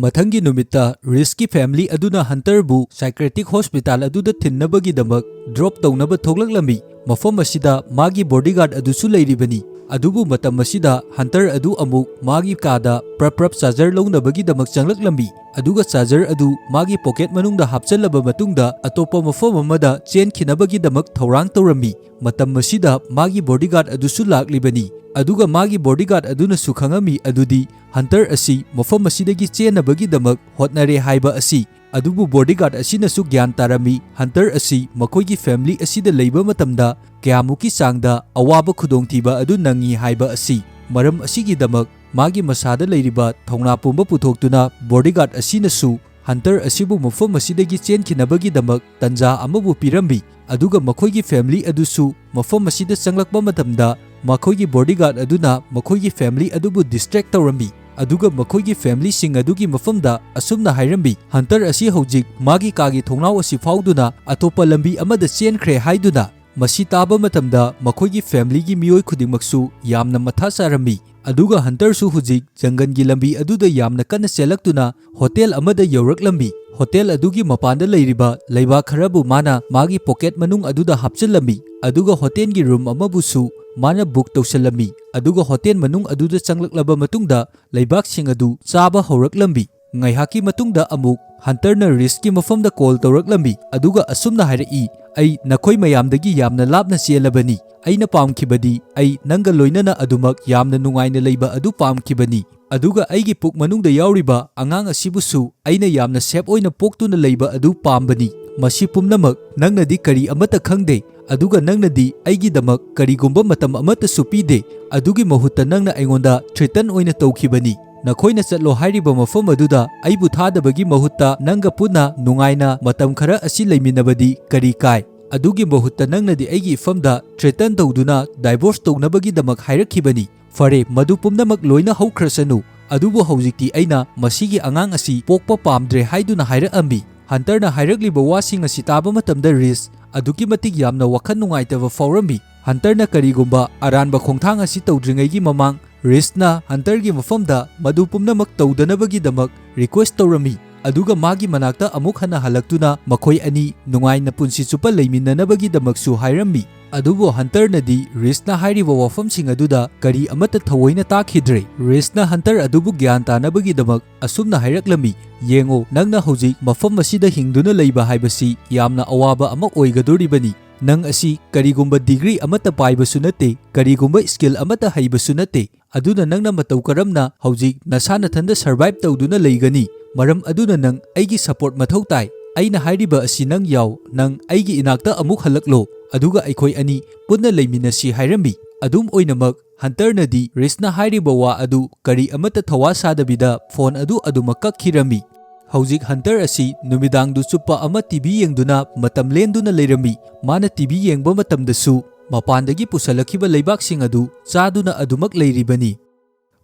ꯃꯊꯪꯒꯤ ꯅꯨꯃꯤꯠꯇ ꯔꯤꯁꯀꯤ family ꯑꯗꯨꯅ ꯍꯟꯇꯔꯕꯨ psychiatric hospital ꯑꯗꯨꯗ ꯊꯤꯟꯅꯕꯒꯤꯗꯃꯛ drop ꯇꯧꯅꯕ ꯊꯣꯛꯂꯛꯂꯝꯃꯤ꯫ ꯃꯐꯝ ꯑꯁꯤꯗ ꯃꯥꯒꯤ bodyguard ꯑꯗꯨꯁꯨ ꯂꯩꯔꯤꯕꯅꯤ꯫ ꯑꯗꯨꯕꯨ ꯃꯇꯝ ꯑꯁꯤꯗ ꯍꯟꯇꯔ ꯑꯗꯨ ꯑꯃꯨꯛ ꯃꯥꯒꯤ ꯀꯥꯗ ꯄ꯭ꯔꯞ ꯄ꯭ꯔꯞ charger ꯂꯧꯅꯕꯒꯤꯗꯃꯛ ꯆꯪꯂꯛꯂꯝꯃꯤ꯫ ꯑꯗꯨꯒ charger ꯑꯗꯨ ꯃꯥꯒꯤ pocket ꯃꯅꯨꯡꯗ ꯍꯥꯞꯆꯜꯂꯕ ꯃꯇꯨꯡꯗ ꯑꯇꯣꯞꯄ ꯃꯐꯝ ꯑꯃꯗ ꯆꯦꯟꯈꯤꯅꯕꯒꯤꯗꯃꯛ ꯊꯧꯔꯥꯡ ꯇꯧꯔꯝꯃꯤ꯫ ꯃꯇꯝ ꯑꯁꯤꯗ ꯃꯥꯒꯤ bodyguard ꯑꯗꯨꯁꯨ ꯂꯥꯛꯂꯤꯕꯅꯤ꯫ ꯑꯗꯨꯒ ꯃꯥꯒꯤ bodyguard ꯑꯗꯨꯅꯁꯨ ꯈꯪꯉꯝꯃꯤ ꯑꯗꯨꯗꯤ ꯍꯟꯇꯔ ꯑꯁꯤ ꯃꯐꯝ ꯑꯁꯤꯗꯒꯤ ꯆꯦꯟꯅꯕꯒꯤꯗꯃꯛ ꯍꯣꯠꯅꯔꯦ ꯍꯥꯏꯕ ꯑꯁꯤ꯫ ꯑꯗꯨꯕꯨ bodyguard ꯑꯁꯤꯅꯁꯨ ꯒ꯭ꯌꯥꯟ ꯇꯥꯔꯝꯃꯤ ꯍꯟꯇꯔ ꯑꯁꯤ ꯃꯈꯣꯏꯒꯤ family ꯑꯁꯤꯗ ꯂꯩꯕ ꯃꯇꯝꯗ ꯀꯌꯥꯃꯨꯛꯀꯤ ꯆꯥꯡꯗ ꯑꯋꯥꯕ ꯈꯨꯗꯣꯡꯊꯤꯕ ꯑꯗꯨ ꯅꯪꯉꯤ ꯍꯥꯏꯕ ꯑꯁꯤ꯫ ꯃꯔꯝ ꯑꯁꯤꯒꯤꯗꯃꯛ ꯃꯥꯒꯤ ꯃꯁꯥꯗ ꯂꯩꯔꯤꯕ ꯊꯧꯅꯥ ꯄꯨꯝꯕ ꯄꯨꯊꯣꯛꯇꯨꯅ bodyguard ꯑꯁꯤꯅꯁꯨ ꯍꯟꯇꯔ ꯑꯁꯤꯕꯨ ꯃꯐꯝ ꯑꯁꯤꯗꯒꯤ ꯆꯦꯟꯈꯤꯅꯕꯒꯤꯗꯃꯛ ꯇꯟꯖꯥ ꯑꯃꯕꯨ ꯄꯤꯔꯝꯃꯤ꯫ ꯑꯗꯨꯒ ꯃꯈꯣꯏꯒꯤ family ꯑꯗꯨꯁꯨ ꯃꯐꯝ ꯑꯁꯤꯗ ꯆꯪꯂꯛꯄ ꯃꯇꯝꯗ ꯃꯈꯣꯏꯒꯤ bodyguard ꯑꯗꯨꯅ ꯃꯈꯣꯏꯒꯤ family ꯑꯗꯨꯕꯨ distract ꯇꯧꯔꯝꯃꯤ꯫ ꯑꯗꯨꯒ ꯃꯈꯣꯏꯒꯤ ꯐꯦꯃꯤꯂꯤꯁꯤꯡ ꯑꯗꯨꯒꯤ ꯃꯐꯝꯗ ꯑꯁꯨꯝꯅ ꯍꯥꯏꯔꯝꯃꯤ, "ꯍꯟꯇꯔ ꯑꯁꯤ ꯍꯧꯖꯤꯛ ꯃꯥꯒꯤ ꯀꯥꯒꯤ ꯊꯣꯡꯅꯥꯎ ꯑꯁꯤ ꯐꯥꯎꯗꯨꯅ ꯑꯇꯣꯞꯄ ꯂꯝꯕꯤ ꯑꯃꯗ ꯆꯦꯟꯈ꯭ꯔꯦ" ꯍꯥꯏꯗꯨꯅ꯫ ꯃꯁꯤ ꯇꯥꯕ ꯃꯇꯝꯗ ꯃꯈꯣꯏꯒꯤ ꯐꯦꯃꯤꯂꯤꯒꯤ ꯃꯤꯑꯣꯏ ꯈꯨꯗꯤꯡꯃꯛꯁꯨ ꯌꯥꯝꯅ ꯃꯊꯥ ꯁꯥꯔꯝꯃꯤ꯫ ꯑꯗꯨꯒ ꯍꯟꯇꯔꯁꯨ ꯍꯧꯖꯤꯛ ꯖꯪꯒꯜꯒꯤ ꯂꯝꯕꯤ ꯑꯗꯨꯗ ꯌꯥꯝꯅ ꯀꯟꯅ ꯆꯦꯜꯂꯛꯇꯨꯅ ꯍꯣꯇꯦꯜ ꯑꯃꯗ ꯌꯧꯔꯛꯂꯝꯃꯤ꯫ ꯍꯣꯇꯦꯜ ꯑꯗꯨꯒꯤ ꯃꯄꯥꯟꯗ ꯂꯩꯔꯤꯕ ꯂꯩꯕꯥꯛ ꯈꯔꯕꯨ ꯃꯥꯅ ꯃꯥꯒꯤ ꯄꯣꯀꯦꯠ ꯃꯅꯨꯡ ꯑꯗꯨꯗ ꯍꯥꯞꯆꯤꯜꯂꯝꯃꯤ, ꯑꯗꯨꯒ ꯍꯣꯇꯦꯜꯒꯤ ꯔꯨꯝ ꯑꯃꯕꯨꯁꯨ ꯃꯥꯅ ꯕꯨꯛ ꯇꯧꯁꯜꯂꯝꯃꯤ꯫ ꯑꯗꯨꯒ ꯍꯣꯇꯦꯜ ꯃꯅꯨꯡ ꯑꯗꯨꯗ ꯆꯪꯂꯛꯂꯕ ꯃꯇꯨꯡꯗ ꯂꯩꯕꯥꯛꯁꯤꯡ ꯑꯗꯨ ꯆꯥꯕ ꯍꯧꯔꯛꯂꯝꯃꯤ꯫ ꯉꯥꯏꯍꯥꯛꯀꯤ ꯃꯇꯨꯡꯗ ꯑꯃꯨꯛ ꯍꯟꯇꯔꯅ ꯔꯤꯁꯀꯤ ꯃꯐꯝꯗ ꯀꯣꯜ ꯇꯧꯔꯛꯂꯝꯃꯤ, ꯑꯗꯨꯒ ꯑꯁꯨꯝꯅ ꯍꯥꯏꯔꯛꯏ, "ꯑꯩ ꯅꯈꯣꯏ ꯃꯌꯥꯝꯗꯒꯤ ꯌꯥꯝꯅ ꯂꯥꯞꯅ ꯆꯦꯜꯂꯕꯅꯤ꯫ ꯑꯩꯅ ꯄꯥꯝꯈꯤꯕꯗꯤ ꯑꯩ ꯅꯪꯒ ꯂꯣꯏꯅꯅ ꯑꯗꯨꯃꯛ ꯌꯥꯝꯅ ꯅꯨꯡꯉꯥꯏꯅ ꯂꯩꯕ ꯑꯗꯨ ꯄꯥꯝꯈꯤꯕꯅꯤ꯫ ꯑꯗꯨꯒ ꯑꯩꯒꯤ ꯄꯨꯛ ꯃꯅꯨꯡꯗ ꯌꯥꯎꯔꯤꯕ ꯑꯉꯥꯡ ꯑꯁꯤꯕꯨꯁꯨ ꯑꯩꯅ ꯌꯥꯝꯅ ꯁꯦꯐ ꯑꯣꯏꯅ ꯄꯣꯛꯇꯨꯅ ꯂꯩꯕ ꯑꯗꯨ ꯄꯥꯝꯕꯅꯤ꯫ ꯃꯁꯤ ꯄꯨꯝꯅꯃꯛ ꯅꯪꯅꯗꯤ ꯀꯔꯤ ꯑꯃꯠꯇ ꯈꯪꯗꯦ, ꯑꯗꯨꯒ ꯅꯪꯅꯗꯤ ꯑꯩꯒꯤꯗꯃꯛ ꯀꯔꯤꯒꯨꯝꯕ ꯃꯇꯝ ꯑꯃꯠꯇꯁꯨ ꯄꯤꯗꯦ꯫ ꯑꯗꯨꯒꯤ ꯃꯍꯨꯠꯇ ꯅꯪꯅ ꯑꯩꯉꯣꯟꯗ ꯊ꯭ꯔꯦꯇꯟ ꯑꯣꯏꯅ ꯇꯧꯈꯤꯕꯅꯤ꯫ ꯅꯈꯣꯏꯅ ꯆꯠꯂꯣ ꯍꯥꯏꯔꯤꯕ ꯃꯐꯝ ꯑꯗꯨꯗ ꯑꯩꯕꯨ ꯊꯥꯗꯕꯒꯤ ꯃꯍꯨꯠꯇ ꯅꯪꯒ ꯄꯨꯟꯅ ꯅꯨꯡꯉꯥꯏꯅ ꯃꯇꯝ ꯈꯔ ꯑꯁꯤ ꯂꯩꯃꯤꯟꯅꯕꯗꯤ ꯀꯔꯤ ꯀꯥꯏ? ꯑꯗꯨꯒꯤ ꯃꯍꯨꯠꯇ ꯅꯪꯅꯗꯤ ꯑꯩꯒꯤ ꯏꯐꯝꯗ ꯊ꯭ꯔꯦꯇꯟ ꯇꯧꯗꯨꯅ ꯗꯥꯏꯚꯣꯔꯁ ꯇꯧꯅꯕꯒꯤꯗꯃꯛ ꯍꯥꯏꯔꯛꯈꯤꯕꯅꯤ꯫ ꯐꯔꯦ, ꯃꯗꯨ ꯄꯨꯝꯅꯃꯛ ꯂꯣꯏꯅ ꯍꯧꯈ꯭ꯔꯁꯅꯨ, ꯑꯗꯨꯕꯨ ꯍꯧꯖꯤꯛꯇꯤ ꯑꯩꯅ ꯃꯁꯤꯒꯤ ꯑꯉꯥꯡ ꯑꯁꯤ ꯄꯣꯛꯄ ꯄꯥꯝꯗ꯭ꯔꯦ" ꯍꯥꯏꯗꯨꯅ ꯍꯥꯏꯔꯛꯑꯝꯃꯤ꯫ ꯍꯟꯇꯔꯅ ꯍꯥꯏꯔꯛꯂꯤꯕ ꯋꯥꯁꯤꯡ ꯑꯁꯤ ꯇꯥꯕ ꯃꯇꯝꯗ ꯔꯤꯁ ꯑꯗꯨꯛꯀꯤ ꯃꯇꯤꯛ ꯌꯥꯝꯅ ꯋꯥꯈꯜ ꯅꯨꯡꯉꯥꯏꯇꯕ ꯐꯥꯎꯔꯝꯃꯤ꯫ ꯍꯟꯇꯔꯅ ꯀꯔꯤꯒꯨꯝꯕ ꯑꯔꯥꯟꯕ ꯈꯣꯡꯊꯥꯡ ꯑꯁꯤ ꯇꯧꯗ꯭ꯔꯤꯉꯩꯒꯤ ꯃꯃꯥꯡ ꯔꯤꯁꯅ ꯍꯟꯇꯔꯒꯤ ꯃꯐꯝꯗ ꯃꯗꯨ ꯄꯨꯝꯅꯃꯛ ꯇꯧꯗꯅꯕꯒꯤꯗꯃꯛ ꯔꯤꯀ꯭ꯋꯦꯁ ꯇꯧꯔꯝꯃꯤ, ꯑꯗꯨꯒ ꯃꯥꯒꯤ ꯃꯅꯥꯛꯇ ꯑꯃꯨꯛ ꯍꯟꯅ ꯍꯜꯂꯛꯇꯨꯅ ꯃꯈꯣꯏ ꯑꯅꯤ ꯅꯨꯡꯉꯥꯏꯅ ꯄꯨꯟꯁꯤ ꯆꯨꯞꯄ ꯂꯩꯃꯤꯟꯅꯅꯕꯒꯤꯗꯃꯛꯁꯨ ꯍꯥꯏꯔꯝꯃꯤ꯫ ꯑꯗꯨꯕꯨ ꯍꯟꯇꯔꯅꯗꯤ ꯔꯤꯁꯅ ꯍꯥꯏꯔꯤꯕ ꯋꯥꯐꯝꯁꯤꯡ ꯑꯗꯨꯗ ꯀꯔꯤ ꯑꯃꯠꯇ ꯊꯑꯣꯏꯅ ꯇꯥꯈꯤꯗ꯭ꯔꯦ꯫ ꯔꯤꯁꯅ ꯍꯟꯇꯔ ꯑꯗꯨꯕꯨ ꯒ꯭ꯌꯥꯟ ꯇꯥꯅꯕꯒꯤꯗꯃꯛ ꯑꯁꯨꯝꯅ ꯍꯥꯏꯔꯛꯂꯝꯃꯤ, "ꯌꯦꯡꯉꯣ, ꯅꯪꯅ ꯍꯧꯖꯤꯛ ꯃꯐꯝ ꯑꯁꯤꯗ ꯍꯤꯡꯗꯨꯅ ꯂꯩꯕ ꯍꯥꯏꯕꯁꯤ ꯌꯥꯝꯅ ꯑꯋꯥꯕ ꯑꯃ ꯑꯣꯏꯒꯗꯣꯔꯤꯕꯅꯤ꯫ ꯅꯪ ꯑꯁꯤ ꯀꯔꯤꯒꯨꯝꯕ ꯗꯤꯒ꯭ꯔꯤ ꯑꯃꯠꯇ ꯄꯥꯏꯕꯁꯨ ꯅꯠꯇꯦ, ꯀꯔꯤꯒꯨꯝꯕ ꯁ꯭ꯀꯤꯜ ꯑꯃꯠꯇ ꯍꯩꯕꯁꯨ ꯅꯠꯇꯦ꯫ ꯑꯗꯨꯅ ꯅꯪꯅ ꯃꯇꯧ ꯀꯔꯝꯅ ꯍꯧꯖꯤꯛ ꯅꯁꯥ ꯅꯊꯟꯗ ꯁꯔꯚꯥꯏꯚ ꯇꯧꯗꯨꯅ ꯂꯩꯒꯅꯤ? ꯃꯔꯝ ꯑꯗꯨꯅ ꯅꯪ ꯑꯩꯒꯤ ꯁꯄꯣꯔꯠ ꯃꯊꯧ ꯇꯥꯏ꯫ ꯑꯩꯅ ꯍꯥꯏꯔꯤꯕ ꯑꯁꯤ ꯅꯪ ꯌꯥꯎ, ꯅꯪ ꯑꯩꯒꯤ ꯏꯅꯥꯛꯇ ꯑꯃꯨꯛ ꯍꯜꯂꯛꯂꯣ, ꯑꯗꯨꯒ ꯑꯩꯈꯣꯏ ꯑꯅꯤ ꯄꯨꯟꯅ ꯂꯩꯃꯤꯟꯅꯁꯤ" ꯍꯥꯏꯔꯝꯃꯤ꯫ ꯑꯗꯨꯝ ꯑꯣꯏꯅꯃꯛ, ꯍꯟꯇꯔꯅꯗꯤ ꯔꯤꯁꯅ ꯍꯥꯏꯔꯤꯕ ꯋꯥ ꯑꯗꯨ ꯀꯔꯤ ꯑꯃꯠꯇ ꯊꯋꯥ ꯁꯥꯗꯕꯤꯗ ꯐꯣꯟ ꯑꯗꯨ ꯑꯗꯨꯃꯛ ꯀꯛꯈꯤꯔꯝꯃꯤ꯫ ꯍꯧꯖꯤꯛ ꯍꯟꯇꯔ ꯑꯁꯤ ꯅꯨꯃꯤꯗꯥꯡꯗꯨ ꯆꯨꯞꯄ ꯑꯃ ꯇꯤ ꯚꯤ ꯌꯦꯡꯗꯨꯅ ꯃꯇꯝ ꯂꯦꯟꯗꯨꯅ ꯂꯩꯔꯝꯃꯤ꯫ ꯃꯥꯅ ꯇꯤ ꯚꯤ ꯌꯦꯡꯕ ꯃꯇꯝꯗꯁꯨ ꯃꯄꯥꯟꯗꯒꯤ ꯄꯨꯁꯜꯂꯛꯈꯤꯕ ꯂꯩꯕꯥꯛꯁꯤꯡ ꯑꯗꯨ ꯆꯥꯗꯨꯅ ꯑꯗꯨꯃꯛ ꯂꯩꯔꯤꯕꯅꯤ꯫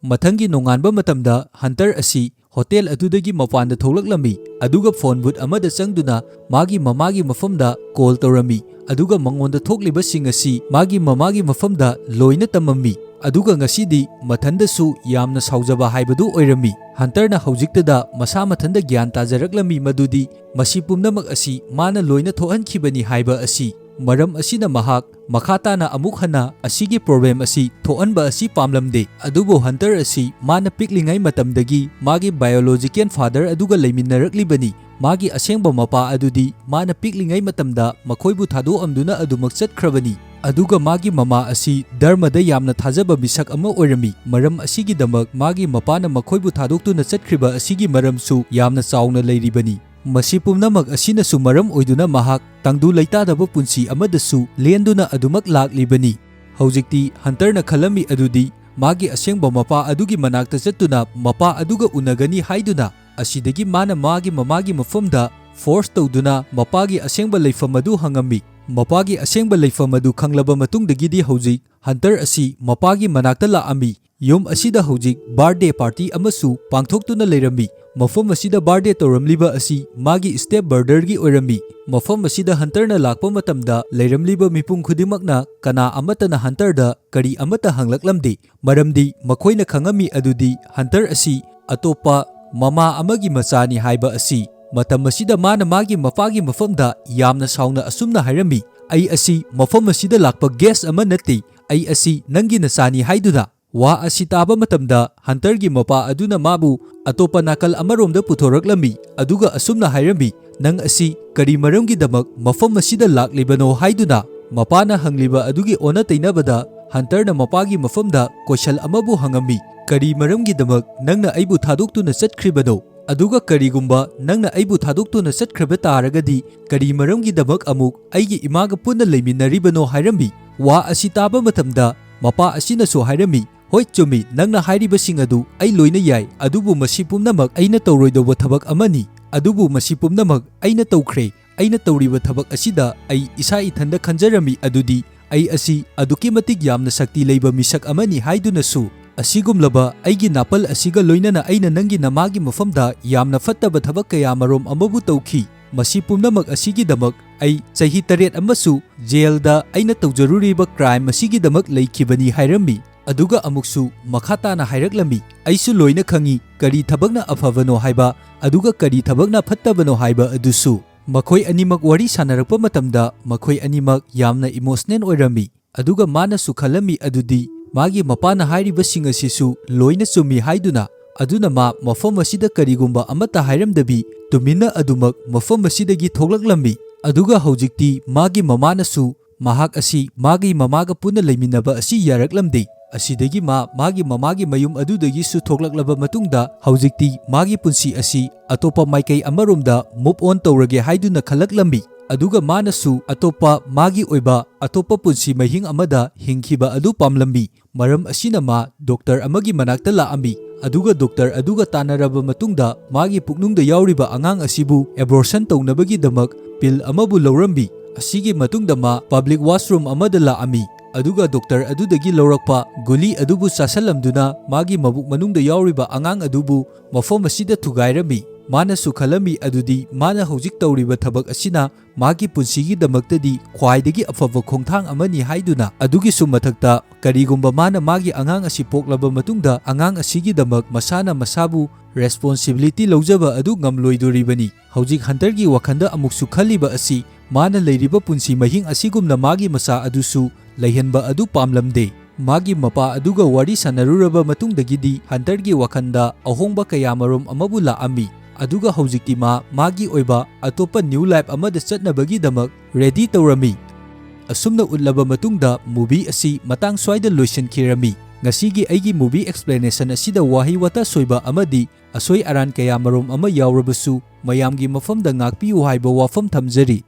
ꯃꯊꯪꯒꯤ ꯅꯣꯡꯉꯥꯟꯕ ꯃꯇꯝꯗ ꯍꯟꯇꯔ ꯑꯁꯤ ꯍꯣꯇꯦꯜ ꯑꯗꯨꯗꯒꯤ ꯃꯄꯥꯟꯗ ꯊꯣꯛꯂꯛꯂꯝꯃꯤ, ꯑꯗꯨꯒ ꯐꯣꯟ ꯕꯨꯠ ꯑꯃꯗ ꯆꯪꯗꯨꯅ ꯃꯥꯒꯤ ꯃꯃꯥꯒꯤ ꯃꯐꯝꯗ ꯀꯣꯜ ꯇꯧꯔꯝꯃꯤ, ꯑꯗꯨꯒ ꯃꯉꯣꯟꯗ ꯊꯣꯛꯂꯤꯕꯁꯤꯡ ꯑꯁꯤ ꯃꯥꯒꯤ ꯃꯃꯥꯒꯤ ꯃꯐꯝꯗ ꯂꯣꯏꯅ ꯇꯝꯃꯝꯃꯤ꯫ ꯑꯗꯨꯒ ꯉꯁꯤꯗꯤ ꯃꯊꯟꯗꯁꯨ ꯌꯥꯝꯅ ꯁꯥꯎꯖꯕ ꯍꯥꯏꯕꯗꯨ ꯑꯣꯏꯔꯝꯃꯤ꯫ ꯍꯟꯇꯔꯅ ꯍꯧꯖꯤꯛꯇꯗ ꯃꯁꯥ ꯃꯊꯟꯇ ꯒ꯭ꯌꯥꯟ ꯇꯥꯖꯔꯛꯂꯝꯃꯤ ꯃꯗꯨꯗꯤ ꯃꯁꯤ ꯄꯨꯝꯅꯃꯛ ꯑꯁꯤ ꯃꯥꯅ ꯂꯣꯏꯅ ꯊꯣꯛꯍꯟꯈꯤꯕꯅꯤ ꯍꯥꯏꯕ ꯑꯁꯤ꯫ ꯃꯔꯝ ꯑꯁꯤꯅ ꯃꯍꯥꯛ ꯃꯈꯥ ꯇꯥꯅ ꯑꯃꯨꯛ ꯍꯟꯅ ꯑꯁꯤꯒꯤ ꯄ꯭ꯔꯣꯕ꯭ꯂꯦꯝ ꯑꯁꯤ ꯊꯣꯛꯍꯟꯕ ꯑꯁꯤ ꯄꯥꯝꯂꯝꯗꯦ꯫ ꯑꯗꯨꯕꯨ ꯍꯟꯇꯔ ꯑꯁꯤ ꯃꯥꯅ ꯄꯤꯛꯂꯤꯉꯩ ꯃꯇꯝꯗꯒꯤ ꯃꯥꯒꯤ ꯕꯥꯏꯑꯣꯂꯣꯖꯤꯀꯦꯜ ꯐꯥꯗꯔ ꯑꯗꯨꯒ ꯂꯩꯃꯤꯟꯅꯔꯛꯂꯤꯕꯅꯤ꯫ ꯃꯥꯒꯤ ꯑꯁꯦꯡꯕ ꯃꯄꯥ ꯑꯗꯨꯗꯤ ꯃꯥꯅ ꯄꯤꯛꯂꯤꯉꯩ ꯃꯇꯝꯗ ꯃꯈꯣꯏꯕꯨ ꯊꯥꯗꯣꯛꯑꯝꯗꯨꯅ ꯑꯗꯨꯃꯛ ꯆꯠꯈ꯭ꯔꯕꯅꯤ꯫ ꯑꯗꯨꯒ ꯃꯥꯒꯤ ꯃꯃꯥ ꯑꯁꯤ ꯙꯔꯃꯗ ꯌꯥꯝꯅ ꯊꯥꯖꯕ ꯃꯤꯁꯛ ꯑꯃ ꯑꯣꯏꯔꯝꯃꯤ꯫ ꯃꯔꯝ ꯑꯁꯤꯒꯤꯗꯃꯛ ꯃꯥꯒꯤ ꯃꯄꯥꯅ ꯃꯈꯣꯏꯕꯨ ꯊꯥꯗꯣꯛꯇꯨꯅ ꯆꯠꯈ꯭ꯔꯤꯕ ꯑꯁꯤꯒꯤ ꯃꯔꯝꯁꯨ ꯌꯥꯝꯅ ꯆꯥꯎꯅ ꯂꯩꯔꯤꯕꯅꯤ꯫ ꯃꯁꯤ ꯄꯨꯝꯅꯃꯛ ꯑꯁꯤꯅꯁꯨ ꯃꯔꯝ ꯑꯣꯏꯗꯨꯅ ꯃꯍꯥꯛ ꯇꯪꯗꯨ ꯂꯩꯇꯥꯗꯕ ꯄꯨꯟꯁꯤ ꯑꯃꯗꯁꯨ ꯂꯦꯟꯗꯨꯅ ꯑꯗꯨꯃꯛ ꯂꯥꯛꯂꯤꯕꯅꯤ꯫ ꯍꯧꯖꯤꯛꯇꯤ ꯍꯟꯇꯔꯅ ꯈꯜꯂꯝꯃꯤ ꯑꯗꯨꯗꯤ ꯃꯥꯒꯤ ꯑꯁꯦꯡꯕ ꯃꯄꯥ ꯑꯗꯨꯒꯤ ꯃꯅꯥꯛꯇ ꯆꯠꯇꯨꯅ ꯃꯄꯥ ꯑꯗꯨꯒ ꯎꯅꯒꯅꯤ ꯍꯥꯏꯗꯨꯅ, ꯑꯁꯤꯗꯒꯤ ꯃꯥꯅ ꯃꯥꯒꯤ ꯃꯃꯥꯒꯤ ꯃꯐꯝꯗ ꯐꯣꯔꯁ ꯇꯧꯗꯨꯅ ꯃꯄꯥꯒꯤ ꯑꯁꯦꯡꯕ ꯂꯩꯐꯝ ꯑꯗꯨ ꯍꯪꯉꯝꯃꯤ꯫ ꯃꯄꯥꯒꯤ ꯑꯁꯦꯡꯕ ꯂꯩꯐꯝ ꯑꯗꯨ ꯈꯪꯂꯕ ꯃꯇꯨꯡꯗꯒꯤꯗꯤ ꯍꯧꯖꯤꯛ ꯍꯟꯇꯔ ꯑꯁꯤ ꯃꯄꯥꯒꯤ ꯃꯅꯥꯛꯇ ꯂꯥꯛꯑꯝꯃꯤ꯫ ꯌꯨꯝ ꯑꯁꯤꯗ ꯍꯧꯖꯤꯛ ꯕꯥꯔꯗꯦ ꯄꯥꯔꯇꯤ ꯑꯃꯁꯨ ꯄꯥꯡꯊꯣꯛꯇꯨꯅ ꯂꯩꯔꯝꯃꯤ꯫ ꯃꯐꯝ ꯑꯁꯤꯗ ꯕꯥꯔꯗꯦ ꯇꯧꯔꯝꯂꯤꯕ ꯑꯁꯤ ꯃꯥꯒꯤ ꯁ꯭ꯇꯦꯞ ꯕ꯭ꯔꯗꯔꯒꯤ ꯑꯣꯏꯔꯝꯃꯤ꯫ ꯃꯐꯝ ꯑꯁꯤꯗ ꯍꯟꯇꯔꯅ ꯂꯥꯛꯄ ꯃꯇꯝꯗ ꯂꯩꯔꯝꯂꯤꯕ ꯃꯤꯄꯨꯝ ꯈꯨꯗꯤꯡꯃꯛꯅ ꯀꯅꯥ ꯑꯃꯠꯇꯅ ꯍꯟꯇꯔꯗ ꯀꯔꯤ ꯑꯃꯠꯇ ꯍꯪꯂꯛꯂꯝꯗꯦ, ꯃꯔꯝꯗꯤ ꯃꯈꯣꯏꯅ ꯈꯪꯉꯝꯃꯤ ꯑꯗꯨꯗꯤ ꯍꯟꯇꯔ ꯑꯁꯤ ꯑꯇꯣꯞꯄ ꯃꯃꯥ ꯑꯃꯒꯤ ꯃꯆꯥꯅꯤ ꯍꯥꯏꯕ ꯑꯁꯤ꯫ ꯃꯇꯝ ꯑꯁꯤꯗ ꯃꯥꯅ ꯃꯥꯒꯤ ꯃꯄꯥꯒꯤ ꯃꯐꯝꯗ ꯌꯥꯝꯅ ꯁꯥꯎꯅ ꯑꯁꯨꯝꯅ ꯍꯥꯏꯔꯝꯃꯤ, "ꯑꯩ ꯑꯁꯤ ꯃꯐꯝ ꯑꯁꯤꯗ ꯂꯥꯛꯄ ꯒꯦꯁ ꯑꯃ ꯅꯠꯇꯦ, ꯑꯩ ꯑꯁꯤ ꯅꯪꯒꯤ ꯅꯆꯥꯅꯤ" ꯍꯥꯏꯗꯨꯅ꯫ ꯋꯥ ꯑꯁꯤ ꯇꯥꯕ ꯃꯇꯝꯗ ꯍꯟꯇꯔꯒꯤ ꯃꯄꯥ ꯑꯗꯨꯅ ꯃꯥꯕꯨ ꯑꯇꯣꯞꯄ ꯅꯥꯀꯜ ꯑꯃꯔꯣꯝꯗ ꯄꯨꯊꯣꯔꯛꯂꯝꯃꯤ, ꯑꯗꯨꯒ ꯑꯁꯨꯝꯅ ꯍꯥꯏꯔꯝꯃꯤ, "ꯅꯪ ꯑꯁꯤ ꯀꯔꯤ ꯃꯔꯝꯒꯤꯗꯃꯛ ꯃꯐꯝ ꯑꯁꯤꯗ ꯂꯥꯛꯂꯤꯕꯅꯣ?" ꯍꯥꯏꯗꯨꯅ꯫ ꯃꯄꯥꯅ ꯍꯪꯂꯤꯕ ꯑꯗꯨꯒꯤ ꯑꯣꯟꯅ ꯇꯩꯅꯕꯗ ꯍꯟꯇꯔꯅ ꯃꯄꯥꯒꯤ ꯃꯐꯝꯗ ꯀꯣꯏꯁꯟ ꯑꯃꯕꯨ ꯍꯪꯉꯝꯃꯤ, "ꯀꯔꯤ ꯃꯔꯝꯒꯤꯗꯃꯛ ꯅꯪꯅ ꯑꯩꯕꯨ ꯊꯥꯗꯣꯛꯇꯨꯅ ꯆꯠꯈ꯭ꯔꯤꯕꯅꯣ? ꯑꯗꯨꯒ ꯀꯔꯤꯒꯨꯝꯕ ꯅꯪꯅ ꯑꯩꯕꯨ ꯊꯥꯗꯣꯛꯇꯨꯅ ꯆꯠꯈ꯭ꯔꯕ ꯇꯥꯔꯒꯗꯤ ꯀꯔꯤ ꯃꯔꯝꯒꯤꯗꯃꯛ ꯑꯃꯨꯛ ꯑꯩꯒꯤ ꯏꯃꯥꯒ ꯄꯨꯟꯅ ꯂꯩꯃꯤꯟꯅꯔꯤꯕꯅꯣ?" ꯍꯥꯏꯔꯝꯃꯤ꯫ ꯋꯥ ꯑꯁꯤ ꯇꯥꯕ ꯃꯇꯝꯗ ꯃꯄꯥ ꯑꯁꯤꯅꯁꯨ ꯍꯥꯏꯔꯝꯃꯤ, "ꯍꯣꯏ, ꯆꯨꯝꯃꯤ, ꯅꯪꯅ ꯍꯥꯏꯔꯤꯕꯁꯤꯡ ꯑꯗꯨ ꯑꯩ ꯂꯣꯏꯅ ꯌꯥꯏ, ꯑꯗꯨꯕꯨ ꯃꯁꯤ ꯄꯨꯝꯅꯃꯛ ꯑꯩꯅ ꯇꯧꯔꯣꯏꯗꯧꯕ ꯊꯕꯛ ꯑꯃꯅꯤ꯫ ꯑꯗꯨꯕꯨ ꯃꯁꯤ ꯄꯨꯝꯅꯃꯛ ꯑꯩꯅ ꯇꯧꯈ꯭ꯔꯦ꯫ ꯑꯩꯅ ꯇꯧꯔꯤꯕ ꯊꯕꯛ ꯑꯁꯤꯗ ꯑꯩ ꯏꯁꯥ ꯏꯊꯟꯗ ꯈꯟꯖꯔꯝꯃꯤ ꯑꯗꯨꯗꯤ ꯑꯩ ꯑꯁꯤ ꯑꯗꯨꯛꯀꯤ ꯃꯇꯤꯛ ꯌꯥꯝꯅ ꯁꯛꯇꯤ ꯂꯩꯕ ꯃꯤꯁꯛ ꯑꯃꯅꯤ" ꯍꯥꯏꯗꯨꯅꯁꯨ꯫ ꯑꯁꯤꯒꯨꯝꯂꯕ ꯑꯩꯒꯤ ꯅꯥꯄꯜ ꯑꯁꯤꯒ ꯂꯣꯏꯅꯅ ꯑꯩꯅ ꯅꯪꯒꯤ ꯅꯃꯥꯒꯤ ꯃꯐꯝꯗ ꯌꯥꯝꯅ ꯐꯠꯇꯕ ꯊꯕꯛ ꯀꯌꯥ ꯃꯔꯨꯝ ꯑꯃꯕꯨ ꯇꯧꯈꯤ꯫ ꯃꯁꯤ ꯄꯨꯝꯅꯃꯛ ꯑꯁꯤꯒꯤꯗꯃꯛ ꯑꯩ ꯆꯍꯤ ꯇꯔꯦꯠ ꯑꯃꯁꯨ ꯖꯦꯜꯗ ꯑꯩꯅ ꯇꯧꯖꯔꯨꯔꯤꯕ ꯀ꯭ꯔꯥꯏꯝ ꯑꯁꯤꯒꯤꯗꯃꯛ ꯂꯩꯈꯤꯕꯅꯤ ꯍꯥꯏꯔꯝꯃꯤ꯫ ꯑꯗꯨꯒ ꯑꯃꯨꯛꯁꯨ ꯃꯈꯥ ꯇꯥꯅ ꯍꯥꯏꯔꯛꯂꯝꯃꯤ, "ꯑꯩꯁꯨ ꯂꯣꯏꯅ ꯈꯪꯏ ꯀꯔꯤ ꯊꯕꯛꯅ ꯑꯐꯕꯅꯣ ꯍꯥꯏꯕ, ꯑꯗꯨꯒ ꯀꯔꯤ ꯊꯕꯛꯅ ꯐꯠꯇꯕꯅꯣ ꯍꯥꯏꯕ ꯑꯗꯨꯁꯨ"꯫ ꯃꯈꯣꯏ ꯑꯅꯤꯃꯛ ꯋꯥꯔꯤ ꯁꯥꯟꯅꯔꯛꯄ ꯃꯇꯝꯗ ꯃꯈꯣꯏ ꯑꯅꯤꯃꯛ ꯌꯥꯝꯅ ꯏꯃꯣꯁꯅꯦꯜ ꯑꯣꯏꯔꯝꯃꯤ꯫ ꯑꯗꯨꯒ ꯃꯥꯅꯁꯨ ꯈꯜꯂꯝꯃꯤ ꯑꯗꯨꯗꯤ ꯃꯥꯒꯤ ꯃꯄꯥꯅ ꯍꯥꯏꯔꯤꯕꯁꯤꯡ ꯑꯁꯤꯁꯨ ꯂꯣꯏꯅ ꯆꯨꯝꯃꯤ ꯍꯥꯏꯗꯨꯅ꯫ ꯑꯗꯨꯅ ꯃꯥ ꯃꯐꯝ ꯑꯁꯤꯗ ꯀꯔꯤꯒꯨꯝꯕ ꯑꯃꯠꯇ ꯍꯥꯏꯔꯝꯗꯕꯤ ꯇꯨꯃꯤꯟꯅ ꯑꯗꯨꯃꯛ ꯃꯐꯝ ꯑꯁꯤꯗꯒꯤ ꯊꯣꯛꯂꯛꯂꯝꯃꯤ꯫ ꯑꯗꯨꯒ ꯍꯧꯖꯤꯛꯇꯤ ꯃꯥꯒꯤ ꯃꯃꯥꯅꯁꯨ ꯃꯍꯥꯛ ꯑꯁꯤ ꯃꯥꯒꯤ ꯃꯃꯥꯒ ꯄꯨꯟꯅ ꯂꯩꯃꯤꯟꯅꯕ ꯑꯁꯤ ꯌꯥꯔꯛꯂꯝꯗꯦ꯫ ꯑꯁꯤꯗꯒꯤ ꯃꯥ ꯃꯥꯒꯤ ꯃꯃꯥꯒꯤ ꯃꯌꯨꯝ ꯑꯗꯨꯗꯒꯤꯁꯨ ꯊꯣꯛꯂꯛꯂꯕ ꯃꯇꯨꯡꯗ ꯍꯧꯖꯤꯛꯇꯤ ꯃꯥꯒꯤ ꯄꯨꯟꯁꯤ ꯑꯁꯤ ꯑꯇꯣꯞꯄ ꯃꯥꯏꯀꯩ ꯑꯃꯔꯣꯝꯗ move on ꯇꯧꯔꯒꯦ ꯍꯥꯏꯗꯨꯅ ꯈꯜꯂꯛꯂꯝꯃꯤ꯫ ꯑꯗꯨꯒ ꯃꯥꯅꯁꯨ ꯑꯇꯣꯞꯄ ꯃꯥꯒꯤ ꯑꯣꯏꯕ ꯑꯇꯣꯞꯄ ꯄꯨꯟꯁꯤ ꯃꯍꯤꯡ ꯑꯃꯗ ꯍꯤꯡꯈꯤꯕ ꯑꯗꯨ ꯄꯥꯝꯂꯝꯃꯤ꯫ ꯃꯔꯝ ꯑꯁꯤꯅ ꯃꯥ ꯗꯣꯛꯇꯔ ꯑꯃꯒꯤ ꯃꯅꯥꯛꯇ ꯂꯥꯛꯑꯝꯃꯤ꯫ ꯑꯗꯨꯒ ꯗꯣꯛꯇꯔ ꯑꯗꯨꯒ ꯇꯥꯟꯅꯔꯕ ꯃꯇꯨꯡꯗ ꯃꯥꯒꯤ ꯄꯨꯛꯅꯨꯡꯗ ꯌꯥꯎꯔꯤꯕ ꯑꯉꯥꯡ ꯑꯁꯤꯕꯨ ꯑꯦꯕꯣꯔꯁꯟ ꯇꯧꯅꯕꯒꯤꯗꯃꯛ ꯄꯤꯜ ꯑꯃꯕꯨ ꯂꯧꯔꯝꯃꯤ꯫ ꯑꯁꯤꯒꯤ ꯃꯇꯨꯡꯗ ꯃꯥ ꯄꯕ꯭ꯂꯤꯛ ꯋꯥꯁꯔꯨꯝ ꯑꯃꯗ ꯂꯥꯛꯑꯝꯃꯤ꯫ ꯑꯗꯨꯒ ꯗꯣꯛꯇꯔ ꯑꯗꯨꯗꯒꯤ ꯂꯧꯔꯛꯄ ꯒꯨꯂꯤ ꯑꯗꯨꯕꯨ ꯆꯥꯁꯜꯂꯝꯗꯨꯅ ꯃꯥꯒꯤ ꯃꯕꯨꯛ ꯃꯅꯨꯡꯗ ꯌꯥꯎꯔꯤꯕ ꯑꯉꯥꯡ ꯑꯗꯨꯕꯨ ꯃꯐꯝ ꯑꯁꯤꯗ ꯊꯨꯒꯥꯏꯔꯝꯃꯤ꯫ ꯃꯥꯅꯁꯨ ꯈꯜꯂꯝꯃꯤ ꯑꯗꯨꯗꯤ ꯃꯥꯅ ꯍꯧꯖꯤꯛ ꯇꯧꯔꯤꯕ ꯊꯕꯛ ꯑꯁꯤꯅ ꯃꯥꯒꯤ ꯄꯨꯟꯁꯤꯒꯤꯗꯃꯛꯇꯗꯤ ꯈ꯭ꯋꯥꯏꯗꯒꯤ ꯑꯐꯕ ꯈꯣꯡꯊꯥꯡ ꯑꯃꯅꯤ ꯍꯥꯏꯗꯨꯅ꯫ ꯑꯗꯨꯒꯤꯁꯨ ꯃꯊꯛꯇ ꯀꯔꯤꯒꯨꯝꯕ ꯃꯥꯅ ꯃꯥꯒꯤ ꯑꯉꯥꯡ ꯑꯁꯤ ꯄꯣꯛꯂꯕ ꯃꯇꯨꯡꯗ ꯑꯉꯥꯡ ꯑꯁꯤꯒꯤꯗꯃꯛ ꯃꯁꯥꯅ ꯃꯁꯥꯕꯨ ꯔꯦꯁꯄꯣꯟꯁꯤꯕꯤꯂꯤꯇꯤ ꯂꯧꯖꯕ ꯑꯗꯨ ꯉꯝꯂꯣꯏꯗꯣꯔꯤꯕꯅꯤ꯫ ꯍꯧꯖꯤꯛ ꯍꯟꯇꯔꯒꯤ ꯋꯥꯈꯜꯗ ꯑꯃꯨꯛꯁꯨ ꯈꯜꯂꯤꯕ ꯑꯁꯤ ꯃꯥꯅ ꯂꯩꯔꯤꯕ ꯄꯨꯟꯁꯤ ꯃꯍꯤꯡ ꯑꯁꯤꯒꯨꯝꯅ ꯃꯥꯒꯤ ꯃꯆꯥ ꯑꯗꯨꯁꯨ ꯂꯩꯍꯟꯕ ꯑꯗꯨ ꯄꯥꯝꯂꯝꯗꯦ꯫ ꯃꯥꯒꯤ ꯃꯄꯥ ꯑꯗꯨꯒ ꯋꯥꯔꯤ ꯁꯥꯟꯅꯔꯨꯔꯕ ꯃꯇꯨꯡꯗꯒꯤꯗꯤ ꯍꯟꯇꯔꯒꯤ ꯋꯥꯈꯜꯗ ꯑꯍꯣꯡꯕ ꯀꯌꯥ ꯃꯔꯨꯝ ꯑꯃꯕꯨ ꯂꯥꯛꯑꯝꯃꯤ꯫ ꯑꯗꯨꯒ ꯍꯧꯖꯤꯛꯇꯤ ꯃꯥ ꯃꯥꯒꯤ ꯑꯣꯏꯕ ꯑꯇꯣꯞꯄ ꯅ꯭ꯌꯨ ꯂꯥꯏꯐ ꯑꯃꯗ ꯆꯠꯅꯕꯒꯤꯗꯃꯛ ꯔꯦꯗꯤ ꯇꯧꯔꯝꯃꯤ꯫ ꯑꯁꯨꯝꯅ ꯎꯠꯂꯕ ꯃꯇꯨꯡꯗ movie ꯑꯁꯤ ꯃꯇꯥꯡ ꯁ꯭ꯋꯥꯏꯗ ꯂꯣꯏꯁꯤꯟꯈꯤꯔꯝꯃꯤ꯫ ꯉꯁꯤꯒꯤ ꯑꯩꯒꯤ movie explanation ꯑꯁꯤꯗ ꯋꯥꯍꯩ ꯋꯥꯇꯥ ꯁꯣꯏꯕ ꯑꯃꯗꯤ ꯑꯁꯣꯏ ꯑꯔꯥꯟ ꯀꯌꯥ ꯃꯔꯨꯝ ꯑꯃ ꯌꯥꯎꯔꯕꯁꯨ ꯃꯌꯥꯝꯒꯤ ꯃꯐꯝꯗ ꯉꯥꯛꯄꯤꯌꯨ ꯍꯥꯏꯕ ꯋꯥꯐꯝ ꯊꯝꯖꯔꯤ꯫